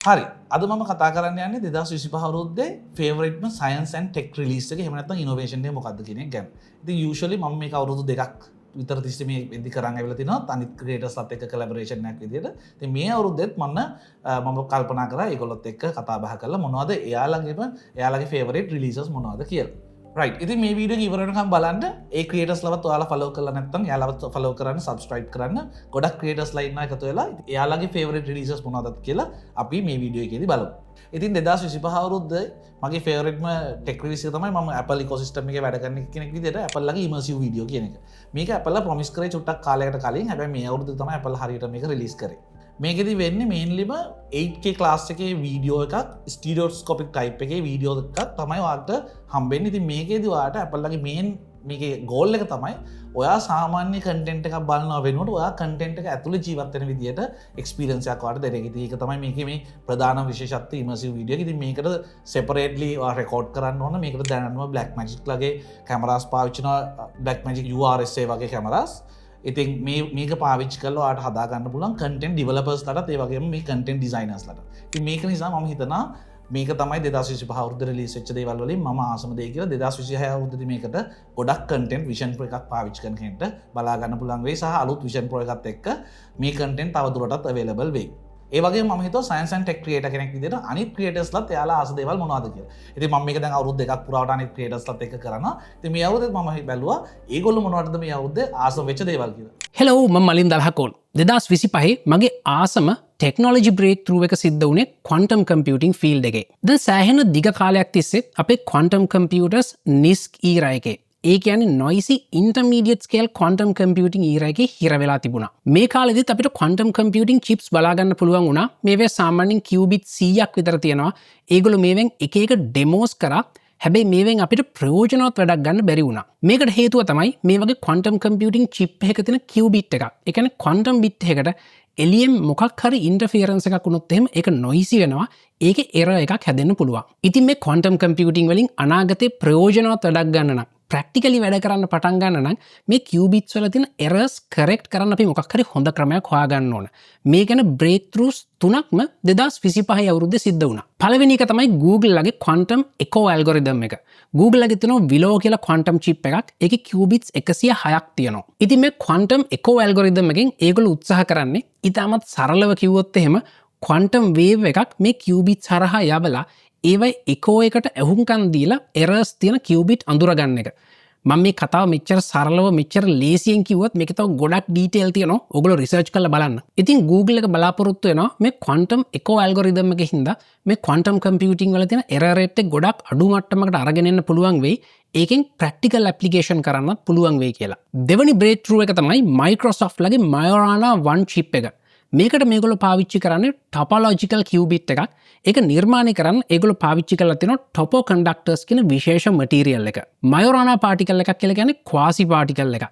හරි, අද මම කතා කරන්න යන්නේ 2025 අවුරුද්දේ ෆේවරිට්ම සයන්ස් ඇන්ඩ් ටෙක් රිලීස් එක, එහෙම නැත්නම් ඉනෝවේෂන් එක මොකක්ද කියන එක ගැන. ඉතින් යූෂුවලි මම මේක අවුරුදු 2ක් විතර තිස්සේ මේ වෙද්දි කරන් ඇවිල්ලා තිනවා අනිත් ක්‍රියේටර්ස්ලත් එක්ක කොලැබොරේෂන් එකක් විදියට. ඉතින් මේ අවුරුද්දෙත් මම කල්පනා කරා ඒගොල්ලොත් එක්ක කතා බහ කරලා මොනවද එයාලගේ ෆේවරිට් රිලීසස් මොනවද කියලා. රයිට්, ඉතින් මේ වීඩියෝ එක ඉවර වෙනකම් බලන්න. ඒ ක්‍රියේටර්ස් ලවත් ඔයාලා ෆලෝ කරලා නැත්නම් එයාලවත් ෆලෝ කරන්න, සබ්ස්ක්‍රයිබ් කරන්න. ගොඩක් ක්‍රියේටර්ස් ලා ඉන්නවා එකතු වෙලා. එයාලගේ ෆේවරිට් රිලීසස් මොනවද කියලා අපි මේ වීඩියෝ එකේදී බලමු. ඉතින් 2025 අවුරුද්දේ මගේ ෆේවරිට්ම ටෙක් රිලීස් එක තමයි, මම Apple ecosystem එකේ වැඩ කරන කෙනෙක් විදිහට, Apple ලගේ ඉමර්සිව් වීඩියෝ කියන එක. මේක Apple ලා ප්‍රොමිස් කරේ චුට්ටක් කාලයකට කලින්. හැබැයි මේ අවුරුද්දේ තමයි Apple හරියට මේක රිලීස් කරේ. මේකෙදි වෙන්නේ මේන්ලිම 8K class එකේ වීඩියෝ එකක්, ස්ටීරියෝස්කෝපික් ටයිප් එකේ වීඩියෝ එකක් තමයි ඔයාලට හම්බෙන්නේ. ඉතින් මේකේදි ඔයාලට Apple ලගේ මේන් මේකේ ගෝල් එක තමයි ඔයා සාමාන්‍ය කන්ටෙන්ට් එකක් බලනවා වෙනුවට ඔයා කන්ටෙන්ට් එක ඇතුලේ ජීවත් වෙන විදියට එක්ස්පීරියන්ස් එකක් ඔයාලට දෙන එක. ඉතින් ඒක තමයි මේකේ මේ ප්‍රධාන විශේෂත්වය ඉමර්සිව් වීඩියෝ එක. ඉතින් මේකට සෙපරේට්ලි ඔයා රෙකෝඩ් කරන්න ඕන. මේකට දැනටම Blackmagic ලගේ කැමරාස් පාවිච්චි කරනවා, Blackmagic URSA වගේ කැමරාස්. ඉතින් මේක පාවිච්චි කරලා ඔයාලට හදා ගන්න පුළුවන් කන්ටෙන්ට් ඩෙවලොපර්ස් ලටත්, ඒ වගේම මේ කන්ටෙන්ට් ඩිසයිනර්ස් ලට. ඉතින් මේක නිසා මම හිතනවා මේක තමයි 2025 අවුරුද්ද රිලීස් වෙච්ච දේවල් වලින් මම ආසම දේ කියලා. 2026 අවුරුද්දේදී මේකට ගොඩක් කන්ටෙන්ට් Vision Pro එකක් පාවිච්චි කරන කෙනෙක්ට බලා ගන්න පුළුවන් වෙයි සහ අලුත් Vision Pro එකත් එක්ක මේ කන්ටෙන්ට් තව දුරටත් අවైలබල් වෙයි. ඒ වගේම මම හිතුවා සයන්ස් ඇන්ඩ් ටෙක් ක්‍රියේටර් කෙනෙක් විදිහට අනිත් ක්‍රියේටර්ස්ලත් එයාලා ආස දේවල් මොනවද කියලා. ඉතින් මම මේක දැන් අවුරුදු 2ක් පුරාවට අනිත් ක්‍රියේටර්ස්ලත් එක්ක කරනවා. ඉතින් මේ අවුරුද්දෙත් මම බැලුවා ඒගොල්ලෝ මොනවටද මේ අවුරුද්දේ ආස වෙච්ච දේවල් කියලා. හෙලෝ, මම මලින් දලහකෝන්. 2025 මගේ ආසම ටෙක්නෝලජි බ්‍රේක් ත්‍රූ එක සිද්ධ වුණේ ක්වොන්ටම් කම්පියුටිං ෆීල්ඩ් එකේ. දැන් සෑහෙන දිග කාලයක් තිස්සේ අපේ ක්වොන්ටම් කම්පියුටර්ස් නිස්ක් ඊරා එකේ, ඒ කියන්නේ නොයිසි ඉන්ටර්මීඩියට් ස්කේල් ක්වොන්ටම් කම්පියුටිං ඊරා එකේ හිර වෙලා තිබුණා. මේ කාලෙදිත් අපිට ක්වොන්ටම් කම්පියුටිං චිප්ස් බලා ගන්න පුළුවන් වුණා. මේවා සාමාන්‍යයෙන් කියුබිට් 100ක් විතර තියෙනවා. ඒගොල්ලෝ මේවෙන් එක එක ඩෙමෝස් කරා. හැබැයි මේවෙන් අපිට ප්‍රයෝජනවත් වැඩක් ගන්න බැරි වුණා. මේකට හේතුව තමයි මේ වගේ ක්වොන්ටම් කම්පියුටිං චිප් එකක තියෙන කියුබිට් එකක්. ඒ කියන්නේ ක්වොන්ටම් බිට් එකකට එළියෙන් මොකක් හරි ඉන්ටර්ෆියරන්ස් එකක් වුණොත් එහෙම ඒක නොයිසි වෙනවා. ඒකේ එරර් එකක් හැදෙන්න පුළුවන්. ඉතින් මේ ක්වොන්ටම් කම්පියුටිං වලින් අනාගතේ ප්‍රයෝජනවත් වැඩක් ගන්න නම්, ප්‍රැක්ටිකලි වැඩ කරන්න පටන් ගන්න නම්, මේ කියුබිට්ස් වල තියෙන එරර්ස් කරෙක්ට් කරන්න අපි මොකක් හරි හොඳ ක්‍රමයක් හොයාගන්න ඕන. මේ ගැන බ්‍රේක් ත්‍රූස් තුනක්ම 2025 අවුරුද්දේ සිද්ධ වුණා. පළවෙනි එක තමයි Google ලගේ ක්වොන්ටම් එකෝ ඇල්ගොරිතම් එක. Google ලගේ තියෙනවා Willow කියලා ක්වොන්ටම් චිප් එකක්. ඒකේ කියුබිට්ස් 106ක් තියෙනවා. ඉතින් මේ ක්වොන්ටම් එකෝ ඇල්ගොරිතම් එකෙන් ඒගොල්ලෝ උත්සාහ කරන්නේ ඉතාමත් සරලව කිව්වොත් එහෙම ක්වොන්ටම් වේව් එකක් මේ කියුබිට්ස් හරහා යවලා ඒවයි එකෝ එකට ඇහුම්කන් දීලා එරර්ස් තියෙන කියුබිට් අඳුරගන්න එක. මම මේ කතාව මෙච්චර සරලව මෙච්චර ලේසියෙන් කිව්වත් මේක තව ගොඩක් ඩීටේල් තියෙනවා. ඔයගොල්ලෝ රිසර්ච් කරලා බලන්න. ඉතින් Google එක බලාපොරොත්තු වෙනවා මේ ක්වොන්ටම් එකෝ ඇල්ගොරිතම් එකේ හින්දා මේ ක්වොන්ටම් කම්පියුටිං වල තියෙන එරර් රේට් එක ගොඩක් අඩු මට්ටමකට අරගෙන එන්න පුළුවන් වෙයි. ඒකෙන් ප්‍රැක්ටිකල් ඇප්ලිකේෂන් කරන්නත් පුළුවන් වෙයි කියලා. දෙවනි බ්‍රේක් ත්‍රූ එක තමයි Microsoft ලගේ Majorana 1 chip එක. මේකට මේගොල්ලෝ පාවිච්චි කරන්නේ ටොපොලොජිකල් කියුබිට් එකක්. ඒක නිර්මාණය කරන්න ඒගොල්ලෝ පාවිච්චි කරලා තියෙනවා ටොපෝ කන්ඩක්ටර්ස් කියන විශේෂ මටීරියල් එක. මයෝරානා පාටිකල් එකක් කියලා කියන්නේ ක්වාසි පාටිකල් එකක්.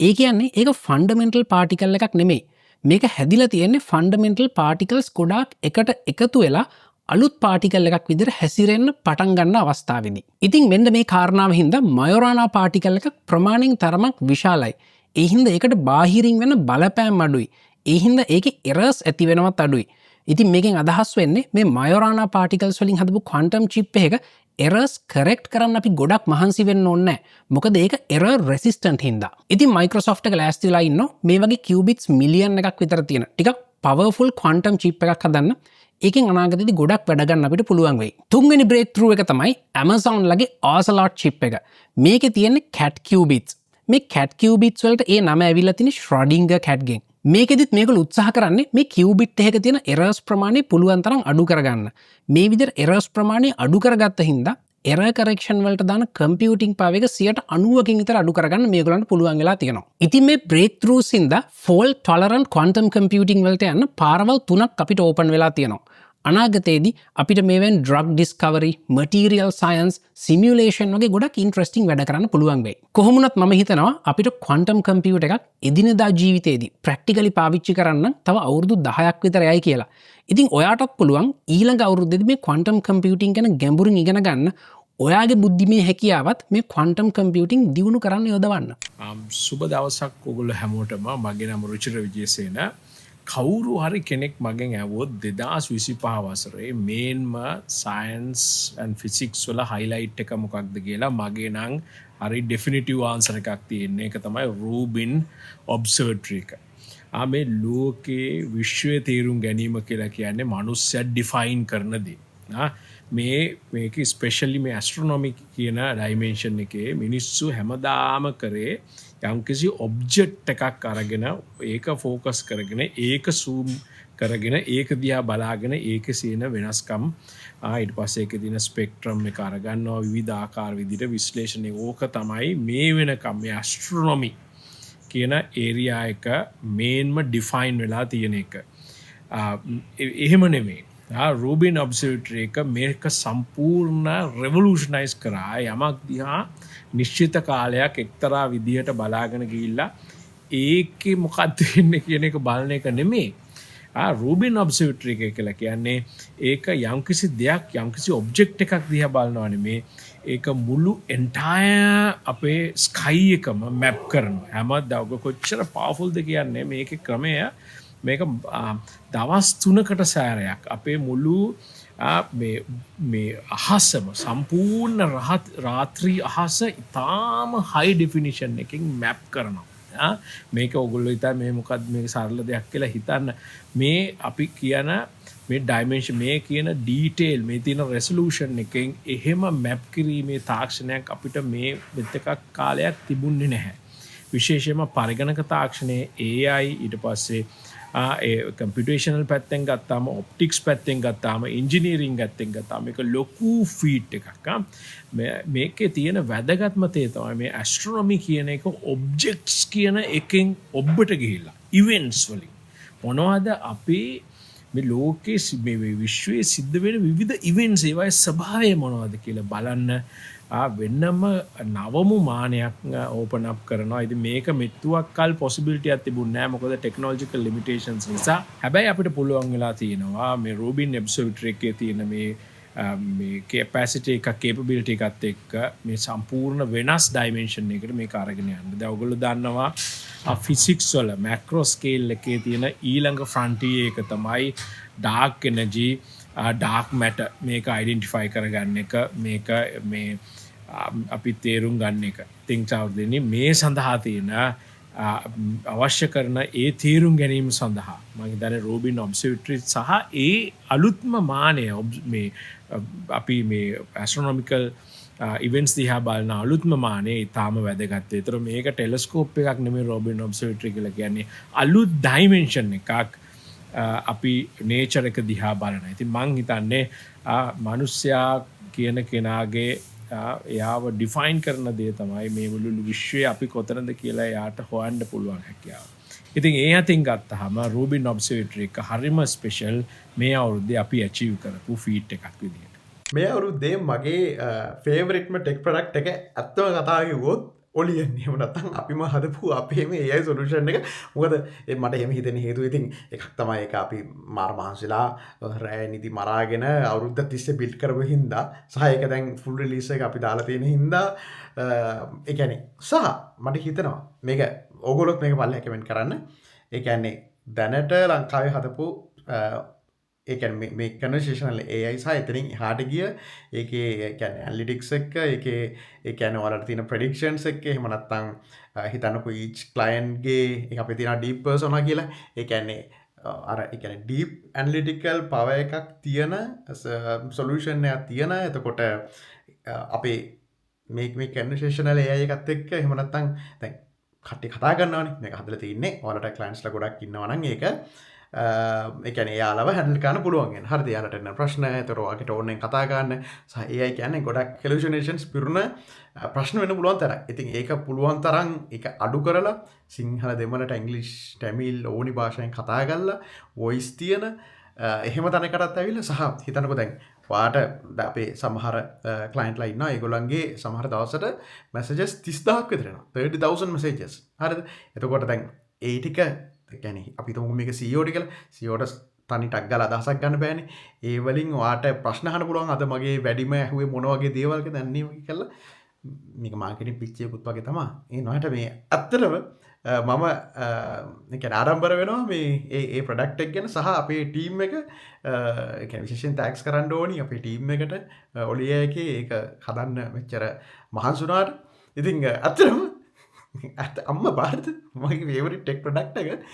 ඒ කියන්නේ ඒක ෆන්ඩමෙන්ටල් පාටිකල් එකක් නෙමෙයි. මේක හැදිලා තියෙන්නේ ෆන්ඩමෙන්ටල් පාටිකල්ස් ගොඩාක් එකට එකතු වෙලා අලුත් පාටිකල් එකක් විදිහට හැසිරෙන්න පටන් ගන්න අවස්ථාවේදී. ඉතින් මෙන්න මේ කාරණාව හින්දා මයෝරානා පාටිකල් එක ප්‍රමාණයෙන් තරමක් විශාලයි. ඒ හින්දා ඒකට බාහිරින් වෙන බලපෑම් අඩුයි. ඒ හින්දා ඒකේ එරර්ස් ඇති වෙනවත් අඩුයි. ඉතින් මේකෙන් අදහස් වෙන්නේ මේ මයෝරානා පාටිකල්ස් වලින් හදපු ක්වොන්ටම් චිප් එක එරර්ස් කරෙක්ට් කරන්න අපි ගොඩක් මහන්සි වෙන්න ඕනේ නැහැ. මොකද ඒක එරර් රෙසිස්ටන්ට් හින්දා. ඉතින් Microsoft එක ලෑස්ති වෙලා ඉන්නවා මේ වගේ කියුබිට්ස් මිලියන් එකක් විතර තියෙන ටිකක් පවර්ෆුල් ක්වොන්ටම් චිප් එකක් හදන්න. ඒකෙන් අනාගතයේදී ගොඩක් වැඩ ගන්න අපිට පුළුවන් වෙයි. තුන්වෙනි බ්‍රේක් ත්‍රූ එක තමයි Amazon ලගේ Ocelot chip එක. මේකේ තියෙන්නේ cat qubits. මේ cat qubits වලට ඒ නම ඇවිල්ලා තියෙන්නේ Schrödinger cat ගෙන්. මේකෙදිත් මේගොල්ලෝ උත්සාහ කරන්නේ මේ කියුබිට් එකක තියෙන එරර්ස් ප්‍රමාණය පුළුවන් තරම් අඩු කරගන්න. මේ විදිහට එරර්ස් ප්‍රමාණය අඩු කරගත්ත හින්දා එරර් කරෙක්ෂන් වලට දාන කම්පියුටිං පවර් එක 90කින් විතර අඩු කරගන්න මේගොල්ලන්ට පුළුවන් වෙලා තියෙනවා. ඉතින් මේ බ්‍රේක් ත්‍රූස් හින්දා ෆෝල්ට් ටොලරන්ට් ක්වොන්ටම් කම්පියුටිං වලට යන්න පාරවල් තුනක් අපිට ඕපන් වෙලා තියෙනවා. අනාගතයේදී අපිට මේවෙන් drug discovery, material science, simulation වගේ ගොඩක් ඉන්ට්‍රස්ටිං වැඩ කරන්න පුළුවන් වෙයි. කොහොම වුණත් මම හිතනවා අපිට ක්වොන්ටම් කම්පියුටර් එකක් එදිනෙදා ජීවිතේදී ප්‍රැක්ටිකලි පාවිච්චි කරන්න තව අවුරුදු 10ක් විතර යයි කියලා. ඉතින් ඔයාටත් පුළුවන් ඊළඟ අවුරුද්දේදී මේ ක්වොන්ටම් කම්පියුටිං ගැන ගැඹුරින් ඉගෙන ගන්න, ඔයාගේ බුද්ධිමය හැකියාවත් මේ ක්වොන්ටම් කම්පියුටිං දියුණු කරන්න යොදවන්න. සුබ දවසක් ඔගොල්ලෝ හැමෝටම. මගේ නම රුචිර විජේසේන. කවුරු හරි කෙනෙක් මගෙන් ඇහුවොත් 2025 වසරේ මේන්ම සයන්ස් ඇන්ඩ් ෆිසික්ස් වල හයිලයිට් එක මොකක්ද කියලා, මගේ නම් හරි ඩෙෆිනිටිව් ආන්සර් එකක් තියෙන්නේ. ඒක තමයි රූබින් ඔබ්සර්වටරි එක. මේ ලෝකේ විශ්වය තේරුම් ගැනීම කියලා කියන්නේ මනුස්සයා ඩිෆයින් කරන දේ. මේක ස්පෙෂලි මේ ඇස්ට්‍රොනොමි කියන ඩයිමෙන්ෂන් එකේ මිනිස්සු හැමදාම කරේ යම්කිසි ඔබ්ජෙක්ට් එකක් අරගෙන, ඒක ෆෝකස් කරගෙන, ඒක සූම් කරගෙන, ඒක දිහා බලාගෙන, ඒකේ තියෙන වෙනස්කම්, ඊට පස්සේ ඒකේ තියෙන ස්පෙක්ට්‍රම් එක අරගන්නවා, විවිධ ආකාර විදිහට විශ්ලේෂණය. ඕක තමයි මේ වෙනකම් මේ ඇස්ට්‍රොනොමි කියන ඒරියා එක මේන්ම ඩිෆයින් වෙලා තියෙන එක. එහෙම නෙමෙයි. රූබින් ඔබ්සර්වටරි එක මේක සම්පූර්ණ රෙවොලූෂනයිස් කරා. යමක් දිහා නිශ්චිත කාලයක් එක්තරා විදිහට බලාගෙන ගිහිල්ලා ඒකේ මොකක්ද වෙන්නේ කියන එක බලන එක නෙමෙයි. රූබින් ඔබ්සර්වටරි එක කියලා කියන්නේ ඒක යම්කිසි දෙයක්, යම්කිසි ඔබ්ජෙක්ට් එකක් දිහා බලනවා නෙමෙයි. ඒක මුළු එන්ටයර් අපේ ස්කයි එකම මැප් කරනවා. හැම දවක කොච්චර පවර්ෆුල්ද කියන්නේ මේකේ ක්‍රමය. මේක දවස් 3කට සැරයක් අපේ මුළු මේ මේ අහසම, සම්පූර්ණ රහත් රාත්‍රී අහස ඉතාම හයි ඩෙෆිනිෂන් එකකින් මැප් කරනවා. මේක ඔගොල්ලෝ හිතා මේ මොකක්ද මේක සරල දෙයක් කියලා හිතන්න. මේ අපි කියන මේ ඩයිමෙන්ෂන්, මේ කියන ඩීටේල්, මේ තියෙන රෙසලූෂන් එකෙන් එහෙම මැප් කිරීමේ තාක්ෂණයක් අපිට මේ මෙතෙක් කාලයක් තිබුණේ නැහැ. විශේෂයෙන්ම පරිගණක තාක්ෂණයේ, AI, ඊට පස්සේ ඒ කම්පියුටේෂනල් පැත්තෙන් ගත්තාම, ඔප්ටික්ස් පැත්තෙන් ගත්තාම, ඉංජිනේරින් පැත්තෙන් ගත්තාම මේක ලොකු ෆීට් එකක්. මේකේ තියෙන වැදගත්ම දේ තමයි මේ ඇස්ට්‍රොනොමි කියන එක ඔබ්ජෙක්ට්ස් කියන එකෙන් ඔබ්බට ගිහිල්ලා ඉවෙන්ට්ස් වලින් මොනවද අපි මේ ලෝකයේ මේ විශ්වයේ සිද්ධ වෙන විවිධ ඉවෙන්ට්ස්, ඒවායේ ස්වභාවය මොනවද කියලා බලන්න වෙනම නවමු මානයක් ඕපන් අප් කරනවා. ඉතින් මේක මෙතුවක් කල් පොසිබිලිටි එකක් තිබුණේ නෑ, මොකද ටෙක්නොලොජිකල් ලිමිටේෂන්ස් නිසා. හැබැයි අපිට පුළුවන් වෙලා තියෙනවා මේ රූබින් ඔබ්සර්වටරි එකේ තියෙන මේ මේ කැපැසිටි එකක්, කේපබිලිටි එකත් එක්ක මේ සම්පූර්ණ වෙනස් ඩයිමෙන්ෂන් එකකට මේක අරගෙන යන්න. දැන් ඔයගොල්ලෝ දන්නවා ෆිසික්ස් වල මැක්‍රෝ ස්කේල් එකේ තියෙන ඊළඟ ෆ්‍රන්ටියර් එක තමයි ඩාර්ක් එනර්ජි, ඩාර්ක් මැටර්. මේක අයිඩෙන්ටිෆයි කරගන්න එක, මේක මේ අපි තේරුම් ගන්න එක. ඉතින් චෞර්දෙනි මේ සඳහා තියෙන අවශ්‍ය කරන ඒ තේරුම් ගැනීම සඳහා මම හිතන්නේ රෝබින් ඔබ්සර්වටරි සහ ඒ අලුත්ම මානය, මේ අපි මේ ඇස්ට්‍රොනොමිකල් ඉවෙන්ට්ස් දිහා බලන අලුත්ම මානය ඉතාම වැදගත්. ඒතර මේක ටෙලස්කෝප් එකක් නෙමෙයි රෝබින් ඔබ්සර්වටරි කියලා කියන්නේ. අලුත් ඩයිමෙන්ෂන් එකක් අපි නේචර් එක දිහා බලන. ඉතින් මං හිතන්නේ මිනිස්සයා කියන කෙනාගේ එයාව ඩිෆයින් කරන දේ තමයි මේ මුළු විශ්වයේ අපි කොතනද කියලා එයාට හොයන්න පුළුවන් හැකියාව. ඉතින් ඒ අතින් ගත්තාම රූබින් ඔබ්සර්වටරි එක හරිම ස්පෙෂල් මේ අවුරුද්දේ අපි ඇචීව් කරපු ෆීට් එකක් විදිහට. මේ අවුරුද්දේ මගේ ෆේවරිට්ම ටෙක් ප්‍රොඩක්ට් එක ඇත්තම කතා කිව්වොත් ඔලියන්, එහෙම නැත්නම් අපිම හදපු අපේම AI solution එක. මොකද ඒ මට එහෙම හිතෙන හේතුව ඉතින් එකක් තමයි ඒක අපි මාර මහන්සිලා රෑ නිදි මරාගෙන අවුරුද්දක් තිස්සේ බිල්ඩ් කරපු හින්දා සහ ඒක දැන් ෆුල් රිලීස් එක අපි දාලා තියෙන හින්දා. ඒ කියන්නේ සහ මට හිතෙනවා මේක ඕගොල්ලොත් මේක පල්ලෙහා කමෙන්ට් කරන්න. ඒ කියන්නේ දැනට ලංකාවේ හදපු, ඒ කියන්නේ මේ කන්වර්සේෂනල් AI සහ එතනින් එහාට ගිය ඒකේ, ඒ කියන්නේ ඇනලිටික්ස් එක්ක, ඒකේ ඒ කියන්නේ ඔයාලට තියෙන ප්‍රෙඩික්ෂන්ස් එක්ක, එහෙම නැත්නම් හිතන්නකෝ ඊච් ක්ලයන්ට් ගේ ඒක අපේ තියෙනවා ඩීප් පර්සෝනා කියලා. ඒ කියන්නේ අර ඒ කියන්නේ ඩීප් ඇනලිටිකල් පවර් එකක් තියෙන සොලියුෂන් එකක් තියෙන. එතකොට අපේ මේ මේ කන්වර්සේෂනල් AI එකත් එක්ක, එහෙම නැත්නම් දැන් කට්ටිය කතා කරනවානේ. මේක හදලා තින්නේ ඔයාලට ක්ලයන්ට්ස්ලා ගොඩක් ඉන්නවා නම් ඒක ඒ කියන්නේ එයාලව හැන්ඩල් කරන්න පුළුවන් වෙන. හරිද? එයාලට එන ප්‍රශ්න, ඒතර ඔයාගේ ටෝන් එකෙන් කතා කරන්න සහ AI කියන්නේ ගොඩක් හැලුසිනේෂන්ස් පිරුණ ප්‍රශ්න වෙන්න පුළුවන් තරම්. ඉතින් ඒක පුළුවන් තරම් ඒක අඩු කරලා සිංහල, දෙමළට, ඉංග්‍රීසි, ටැමිල් ඕනි භාෂාවෙන් කතා කරලා වොයිස් තියෙන එහෙම තැනකටත් ඇවිල්ලා. සහ හිතන්නකෝ දැන් ඔයාට අපේ සමහර ක්ලයන්ට්ලා ඉන්නවා, ඒගොල්ලන්ගේ සමහර දවසට මැසේජස් 30,000ක් විතර එනවා. 30,000 මැසේජස්. හරිද? එතකොට දැන් ඒ ටික, ඒ කියන්නේ අපි හිතමුකෝ මේක CEO ට කියලා. CEO ට තනි ටක් ගාලා අදහසක් ගන්න බෑනේ. ඒ වලින් ඔයාට ප්‍රශ්න අහන්න පුළුවන් අද මගේ වැඩිම ඇහුවේ මොන වගේ දේවල් කියලා. දැන් මේ වගේ කරලා මේක මාකටිං පිච් එකකුත් වගේ තමයි. ඒ නොහට මේ ඇත්තටම මම ඒ කියන්නේ ආඩම්බර වෙනවා මේ ඒ ඒ ප්‍රොඩක්ට් එක ගැන සහ අපේ ටීම් එක. ඒ කියන්නේ විශේෂයෙන් thanks කරන්න ඕනි අපේ ටීම් එකට, ඔලි AI එකේ ඒක හදන්න මෙච්චර මහන්සි වුණාට. ඉතින් ඇත්තටම ඇත්ත අම්ම පාරද මගේ ෆේවරිට් ටෙක් ප්‍රොඩක්ට් එක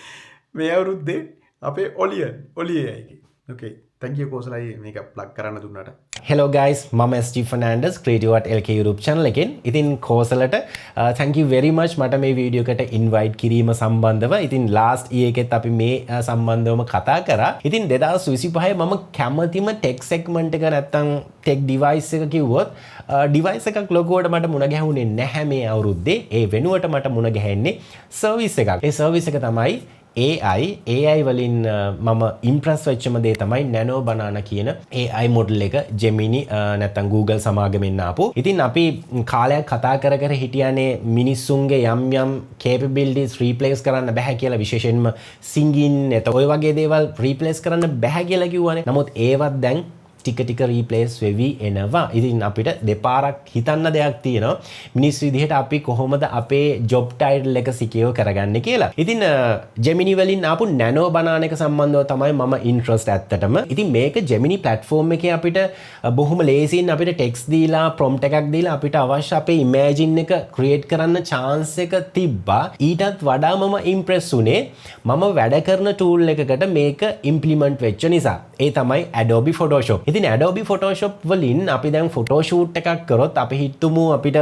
මේ අවුරුද්දේ අපේ ඔලියන්, ඔලි AI එකේ. ඕකේ, thank you කෝසලයි මේක ප්ලග් කරන්න දුන්නාට. Hello guys, මම SG Fernandez, Creative Art LK YouTube channel එකෙන්. ඉතින් කෝසලට thank you very much මට මේ වීඩියෝ එකට invite කිරීම සම්බන්ධව. ඉතින් last year එකෙත් අපි මේ සම්බන්ධවම කතා කරා. ඉතින් 2025 මම කැමතිම tech segment එක නැත්තම් tech device එක කිව්වොත්, device එකක් ලොකුවට මට මුණ ගැහුනේ නැහැ මේ අවුරුද්දේ. ඒ වෙනුවට මට මුණ ගැහෙන්නේ සර්විස් එකක්. ඒ සර්විස් එක තමයි AI. AI වලින් මම ඉම්ප්‍රෙස් වෙච්චම දේ තමයි Nano Banana කියන AI model එක, Gemini නැත්තම් Google සමාගමෙන් ආපු. ඉතින් අපි කාලයක් කතා කර කර හිටියානේ මිනිස්සුන්ගේ යම් යම් capabilities replace කරන්න බැහැ කියලා, විශේෂයෙන්ම singing එත ඔය වගේ දේවල් replace කරන්න බැහැ කියලා කිව්වනේ. නමුත් ඒවත් දැන් ටික ටික රීප්ලේස් වෙවි එනවා. ඉතින් අපිට දෙපාරක් හිතන්න දෙයක් තියෙනවා, මිනිස් විදිහට අපි කොහොමද අපේ ජොබ් ටයිටල් එක සිකියර් කරගන්නේ කියලා. ඉතින් ජෙමිනි වලින් ආපු නැනෝ බනාන එක සම්බන්ධව තමයි මම ඉන්ට්‍රස්ට් ඇත්තටම. ඉතින් මේක ජෙමිනි ප්ලැට්ෆෝම් එකේ අපිට බොහොම ලේසියෙන් අපිට ටෙක්ස්ට් දීලා, ප්‍රොම්ප්ට් එකක් දීලා අපිට අවශ්‍ය අපේ ඉමේජින් එක ක්‍රියේට් කරන්න චාන්ස් එක තිබ්බා. ඊටත් වඩා මම ඉම්ප්‍රෙස් වුණේ මම වැඩ කරන ටූල් එකකට මේක ඉම්ප්ලිමන්ට් වෙච්ච නිසා. ඒ තමයි Adobe Photoshop. ඉතින් Adobe Photoshop වලින් අපි දැන් ෆොටෝ ෂූට් එකක් කරොත්, අපි හිතමු අපිට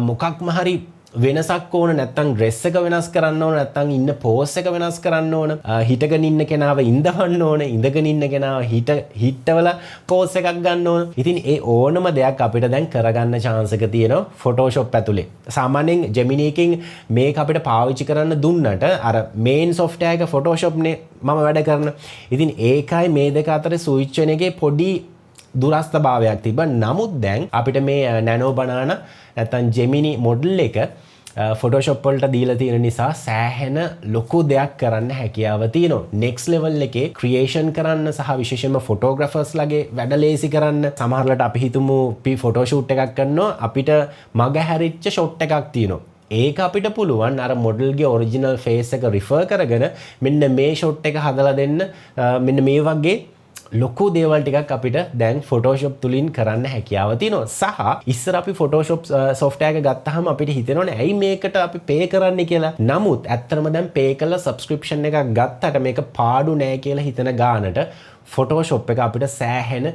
මොකක්ම හරි වෙනසක් ඕන, නැත්තම් ඩ්‍රෙස් එක වෙනස් කරන්න ඕන, නැත්තම් ඉන්න පෝස් එක වෙනස් කරන්න ඕන, හිටගෙන ඉන්න කෙනාව ඉඳවන්න ඕන, ඉඳගෙන ඉන්න කෙනාව හිටවලා පෝස් එකක් ගන්න ඕන. ඉතින් ඒ ඕනම දෙයක් අපිට දැන් කරගන්න චාන්ස් එක තියෙනවා Photoshop ඇතුලේ. සාමාන්‍යයෙන් Gemini එකෙන් මේක අපිට පාවිච්චි කරන්න දුන්නට අර මේන් සොෆ්ට්වෙයාර් එක Photoshop නේ මම වැඩ කරන. ඉතින් ඒකයි මේ දෙක අතර ස්විච් වෙන එකේ පොඩි දුරස්ථභාවයක් තිබ්බා. නමුත් දැන් අපිට මේ නැනෝ බනානා නැත්තම් ජෙමිනි මොඩල් එක ෆොටෝෂොප් වලට දීලා තියෙන නිසා සෑහෙන ලොකු දෙයක් කරන්න හැකියාව තියෙනවා. නෙක්ස්ට් ලෙවල් එකේ ක්‍රියේෂන් කරන්න සහ විශේෂයෙන්ම ෆොටෝග්‍රැෆර්ස් ලගේ වැඩ ලේසි කරන්න. සමහරවිට අපි හිතමු අපි ෆොටෝ ෂූට් එකක් කරනවා, අපිට මග හැරිච්ච ෂොට් එකක් තියෙනවා. ඒක අපිට පුළුවන් අර මොඩල්ගේ ඔරිජිනල් ෆේස් එක රිෆර් කරගෙන මෙන්න මේ ෂොට් එක හදලා දෙන්න. මෙන්න මේ වගේ ලොකු දේවල් ටිකක් අපිට දැන් ෆොටෝෂොප් තුලින් කරන්න හැකියාව තියෙනවා. සහ ඉස්සර අපි ෆොටෝෂොප් සොෆ්ට්වෙයාර් එක ගත්තාම අපිට හිතෙනවනේ ඇයි මේකට අපි පේ කරන්නේ කියලා. නමුත් ඇත්තටම දැන් පේ කරලා සබ්ස්ක්‍රිප්ෂන් එකක් ගත්තට මේක පාඩු නෑ කියලා හිතන ගානට ෆොටෝෂොප් එක අපිට සෑහෙන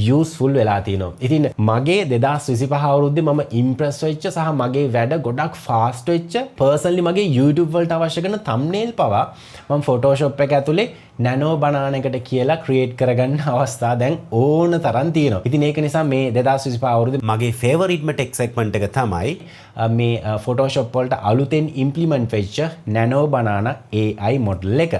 යූස්ෆුල් වෙලා තියෙනවා. ඉතින් මගේ 2025 අවුරුද්දේ මම ඉම්ප්‍රෙස් වෙච්ච සහ මගේ වැඩ ගොඩක් ෆාස්ට් වෙච්ච, පර්සනලි මගේ YouTube වලට අවශ්‍ය කරන තම්නේල් පවා මම ෆොටෝෂොප් එක ඇතුලේ නැනෝ බනාන එකට කියලා ක්‍රියේට් කරගන්න අවස්ථා දැන් ඕන තරම් තියෙනවා. ඉතින් ඒක නිසා මේ 2025 අවුරුද්දේ මගේ ෆේවරිට්ම ටෙක් සෙග්මන්ට් එක තමයි මේ ෆොටෝෂොප් වලට අලුතෙන් ඉම්ප්ලිමන්ට් වෙච්ච නැනෝ බනානා AI model එක.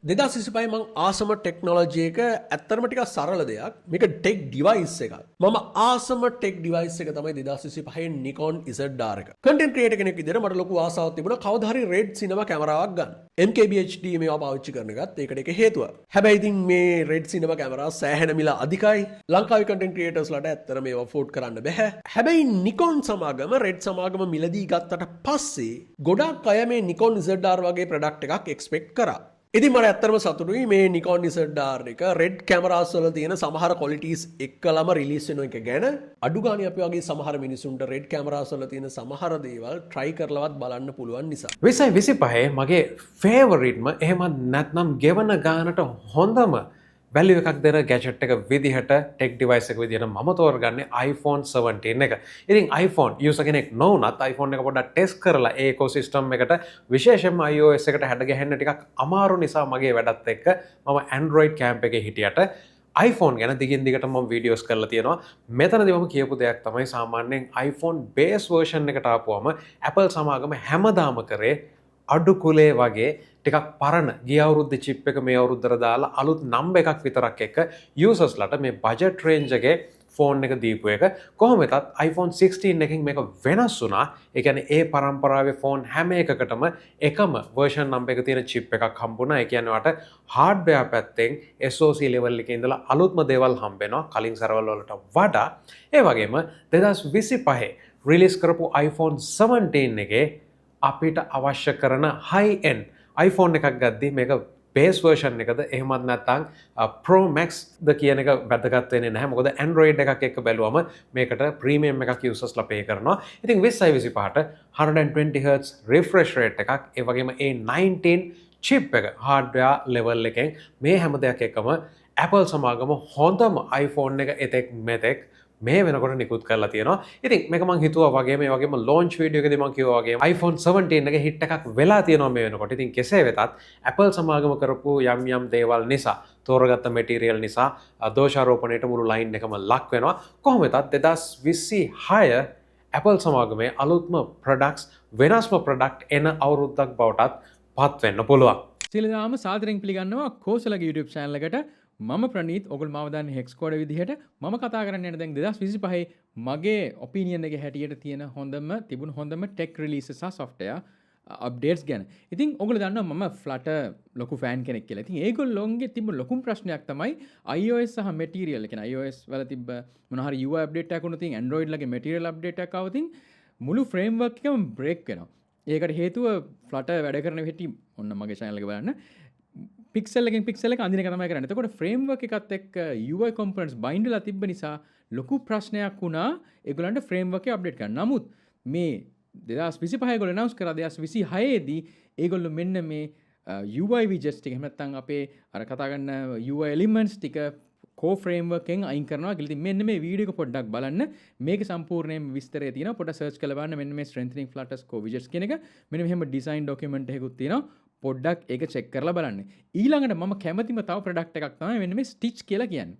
2025 මං ආසම ටෙක්නොලොජි එක ඇත්තටම ටිකක් සරල දෙයක්. මේක ටෙක් ඩිවයිස් එකක්. මම ආසම ටෙක් ඩිවයිස් එක තමයි 2025 Nikon ZR එක. කන්ටෙන්ට් ක්‍රියේටර් කෙනෙක් විදිහට මට ලොකු ආසාවක් තිබුණා කවදා හරි රෙඩ් සිනමා කැමරාවක් ගන්න. MKBHD මේවා පාවිච්චි කරන එකත් ඒකට එක හේතුවක්. හැබැයි ඉතින් මේ රෙඩ් සිනමා කැමරා සෑහෙන මිල අධිකයි. ලංකාවේ කන්ටෙන්ට් ක්‍රියේටර්ස්ලාට ඇත්තට මේවා ඇෆෝඩ් කරන්න බැහැ. හැබැයි Nikon සමාගම රෙඩ් සමාගම මිලදී ගත්තට පස්සේ ගොඩක් අය මේ Nikon ZR වගේ ප්‍රොඩක්ට් එකක් එක්ස්පෙක්ට් කරා. ඉතින් මට ඇත්තටම සතුටුයි මේ Nikon ZR එක රෙඩ් කැමරාස් වල තියෙන සමහර ක්වොලිටිස් එක්කලම රිලීස් වෙන එක ගැන. අඩු ගානේ අපි වගේ සමහර මිනිසුන්ට රෙඩ් කැමරාස් වල තියෙන සමහර දේවල් ට්‍රයි කරලවත් බලන්න පුළුවන් නිසා. 2025 මගේ ෆේවරිට්ම, එහෙමත් නැත්නම් ගෙවන ගානට හොඳම වැලියු එකක් දෙන ගැජට් එක විදිහට, ටෙක් ඩිවයිස් එක විදිහට මම තෝරගන්නේ iPhone 17 එක. ඉතින් iPhone යූසර් කෙනෙක් නොවුනත් iPhone එක පොඩ්ඩක් ටෙස්ට් කරලා ඒ ඉකෝසිස්ටම් එකට, විශේෂයෙන්ම iOS එකට හැඩ ගැහෙන්න ටිකක් අමාරු නිසා මගේ වැඩත් එක්ක මම Android camp එකේ හිටියට iPhone ගැන දිගින් දිගට මම වීඩියෝස් කරලා තියෙනවා. මෙතනදී මම කියපු දෙයක් තමයි සාමාන්‍යයෙන් iPhone base version එකට ආපුවම Apple සමාගම හැමදාම කරේ අඩු කුලේ වගේ ටිකක් පරණ ගිය අවුරුද්දේ චිප් එක මේ අවුරුද්දට දාලා අලුත් නම්බර් එකක් විතරක් එක්ක යූසර්ස්ලාට මේ බජට් රේන්ජ් එකේ ෆෝන් එක දීපු එක. කොහොම වෙතත් iPhone 16 එකකින් මේක වෙනස් වුණා. ඒ කියන්නේ ඒ පරම්පරාවේ ෆෝන් හැම එකකටම එකම වර්ෂන් නම්බර් එක තියෙන චිප් එකක් හම්බුණා. ඒ කියන්නේ ඔයාට හાર્ඩ්වෙයාර් පැත්තෙන් SoC level එකේ ඉඳලා අලුත්ම දේවල් හම්බ වෙනවා කලින් සැරවල් වලට වඩා. ඒ වගේම 2025 රිලීස් කරපු iPhone 17 එකේ අපිට අවශ්‍ය කරන හයි එන්ඩ් iPhone එකක් ගද්දී මේක බේස් වර්ෂන් එකද එහෙමත් නැත්නම් Pro Max ද කියන එක වැදගත් වෙන්නේ නැහැ. මොකද Android එකක් එක්ක බැලුවම මේකට ප්‍රීමියම් එකක් යූසර්ස්ලා පේ කරනවා. ඉතින් 20යි 25ට 120 Hz refresh rate එකක්, ඒ වගේම A19 chip එක හાર્ඩ්වෙයාර් ලෙවල් එකෙන් මේ හැම දෙයක් එක්කම Apple සමාගම හොඳම iPhone එක එතෙක් මෙතෙක් මේ වෙනකොට නිකුත් කරලා තියෙනවා. ඉතින් මේක මං හිතුවා වගේම, ඒ වගේම ලොන්ච් වීඩියෝ එකේදී මං කිව්වා වගේම iPhone 17 එක හිට් එකක් වෙලා තියෙනවා මේ වෙනකොට. ඉතින් කෙසේ වෙතත් Apple සමාගම කරපු යම් යම් දේවල් නිසා, තෝරගත්ත මෙටීරියල් නිසා දෝෂාරෝපණයට මුළු ලයින් එකම ලක් වෙනවා. කොහොම වෙතත් 2026 Apple සමාගමේ අලුත්ම ප්‍රොඩක්ට්ස්, වෙනස්ම ප්‍රොඩක්ට් එන අවුරුද්දක් බවටත් පත් වෙන්න පුළුවන්. සියලු දෙනාම සාදරයෙන් පිළිගන්නවා කෝසලගේ YouTube channel එකට. මම ප්‍රනීත්. ඔයගොල්ලෝ මාව දන්නේ හෙක්ස් කෝඩ් විදිහට. මම කතා කරන්න යන දැන් 2025 මගේ ඔපිනියන් එක හැටියට තියෙන හොඳම තිබුණු හොඳම ටෙක් රිලීස් සහ සොෆ්ට්වෙයාර් අප්ඩේට්ස් ගැන. ඉතින් ඔයගොල්ලෝ දන්නවා මම Flutter ලොකු ෆෑන් කෙනෙක් කියලා. ඉතින් ඒගොල්ලොන්ගේ තිබුණු ලොකුම ප්‍රශ්නයක් තමයි iOS සහ Material. ඒ කියන්නේ iOS වල තිබ්බ මොන හරි UI update එකක් වුණොත් ඉතින් Android ලගේ Material update එකක් ආවොත් ඉතින් මුළු ෆ්‍රේම්වර්ක් එකම බ්‍රේක් වෙනවා. ඒකට හේතුව Flutter වැඩ කරන හැටි ඔන්න මගේ channel එක බලන්න. පික්සල් එකෙන් පික්සල් එක අඳින එක තමයි කරන්නේ. එතකොට ෆ්‍රේම්වර්ක් එකත් එක්ක UI components bind වෙලා තිබ්බ නිසා ලොකු ප්‍රශ්නයක් වුණා ඒගොල්ලන්ට ෆ්‍රේම්වර්ක් එක අප්ඩේට් කරන්න. නමුත් මේ 2025 ඒගොල්ලෝ ඇනවුන්ස් කරා 2026 දී ඒගොල්ලෝ මෙන්න මේ UI widgets ටික, එහෙම නැත්නම් අපේ අර කතා කරන UI elements ටික කෝ ෆ්‍රේම්වර්ක් එකෙන් අයින් කරනවා කියලා. ඉතින් මෙන්න මේ වීඩියෝ එක පොඩ්ඩක් බලන්න. මේක සම්පූර්ණයෙන්ම විස්තරය තියෙනවා. පොඩ්ඩක් සර්ච් කරලා බලන්න මෙන්න මේ strengthening Flutter's core widgets කියන එක. මෙන්න මෙහෙම ඩිසයින් ඩොකියුමන්ට් එකකුත් තියෙනවා. පොඩ්ඩක් ඒක චෙක් කරලා බලන්න. ඊළඟට මම කැමතිම තව ප්‍රොඩක්ට් එකක් තමයි මෙන්න මේ Stitch කියලා කියන්නේ.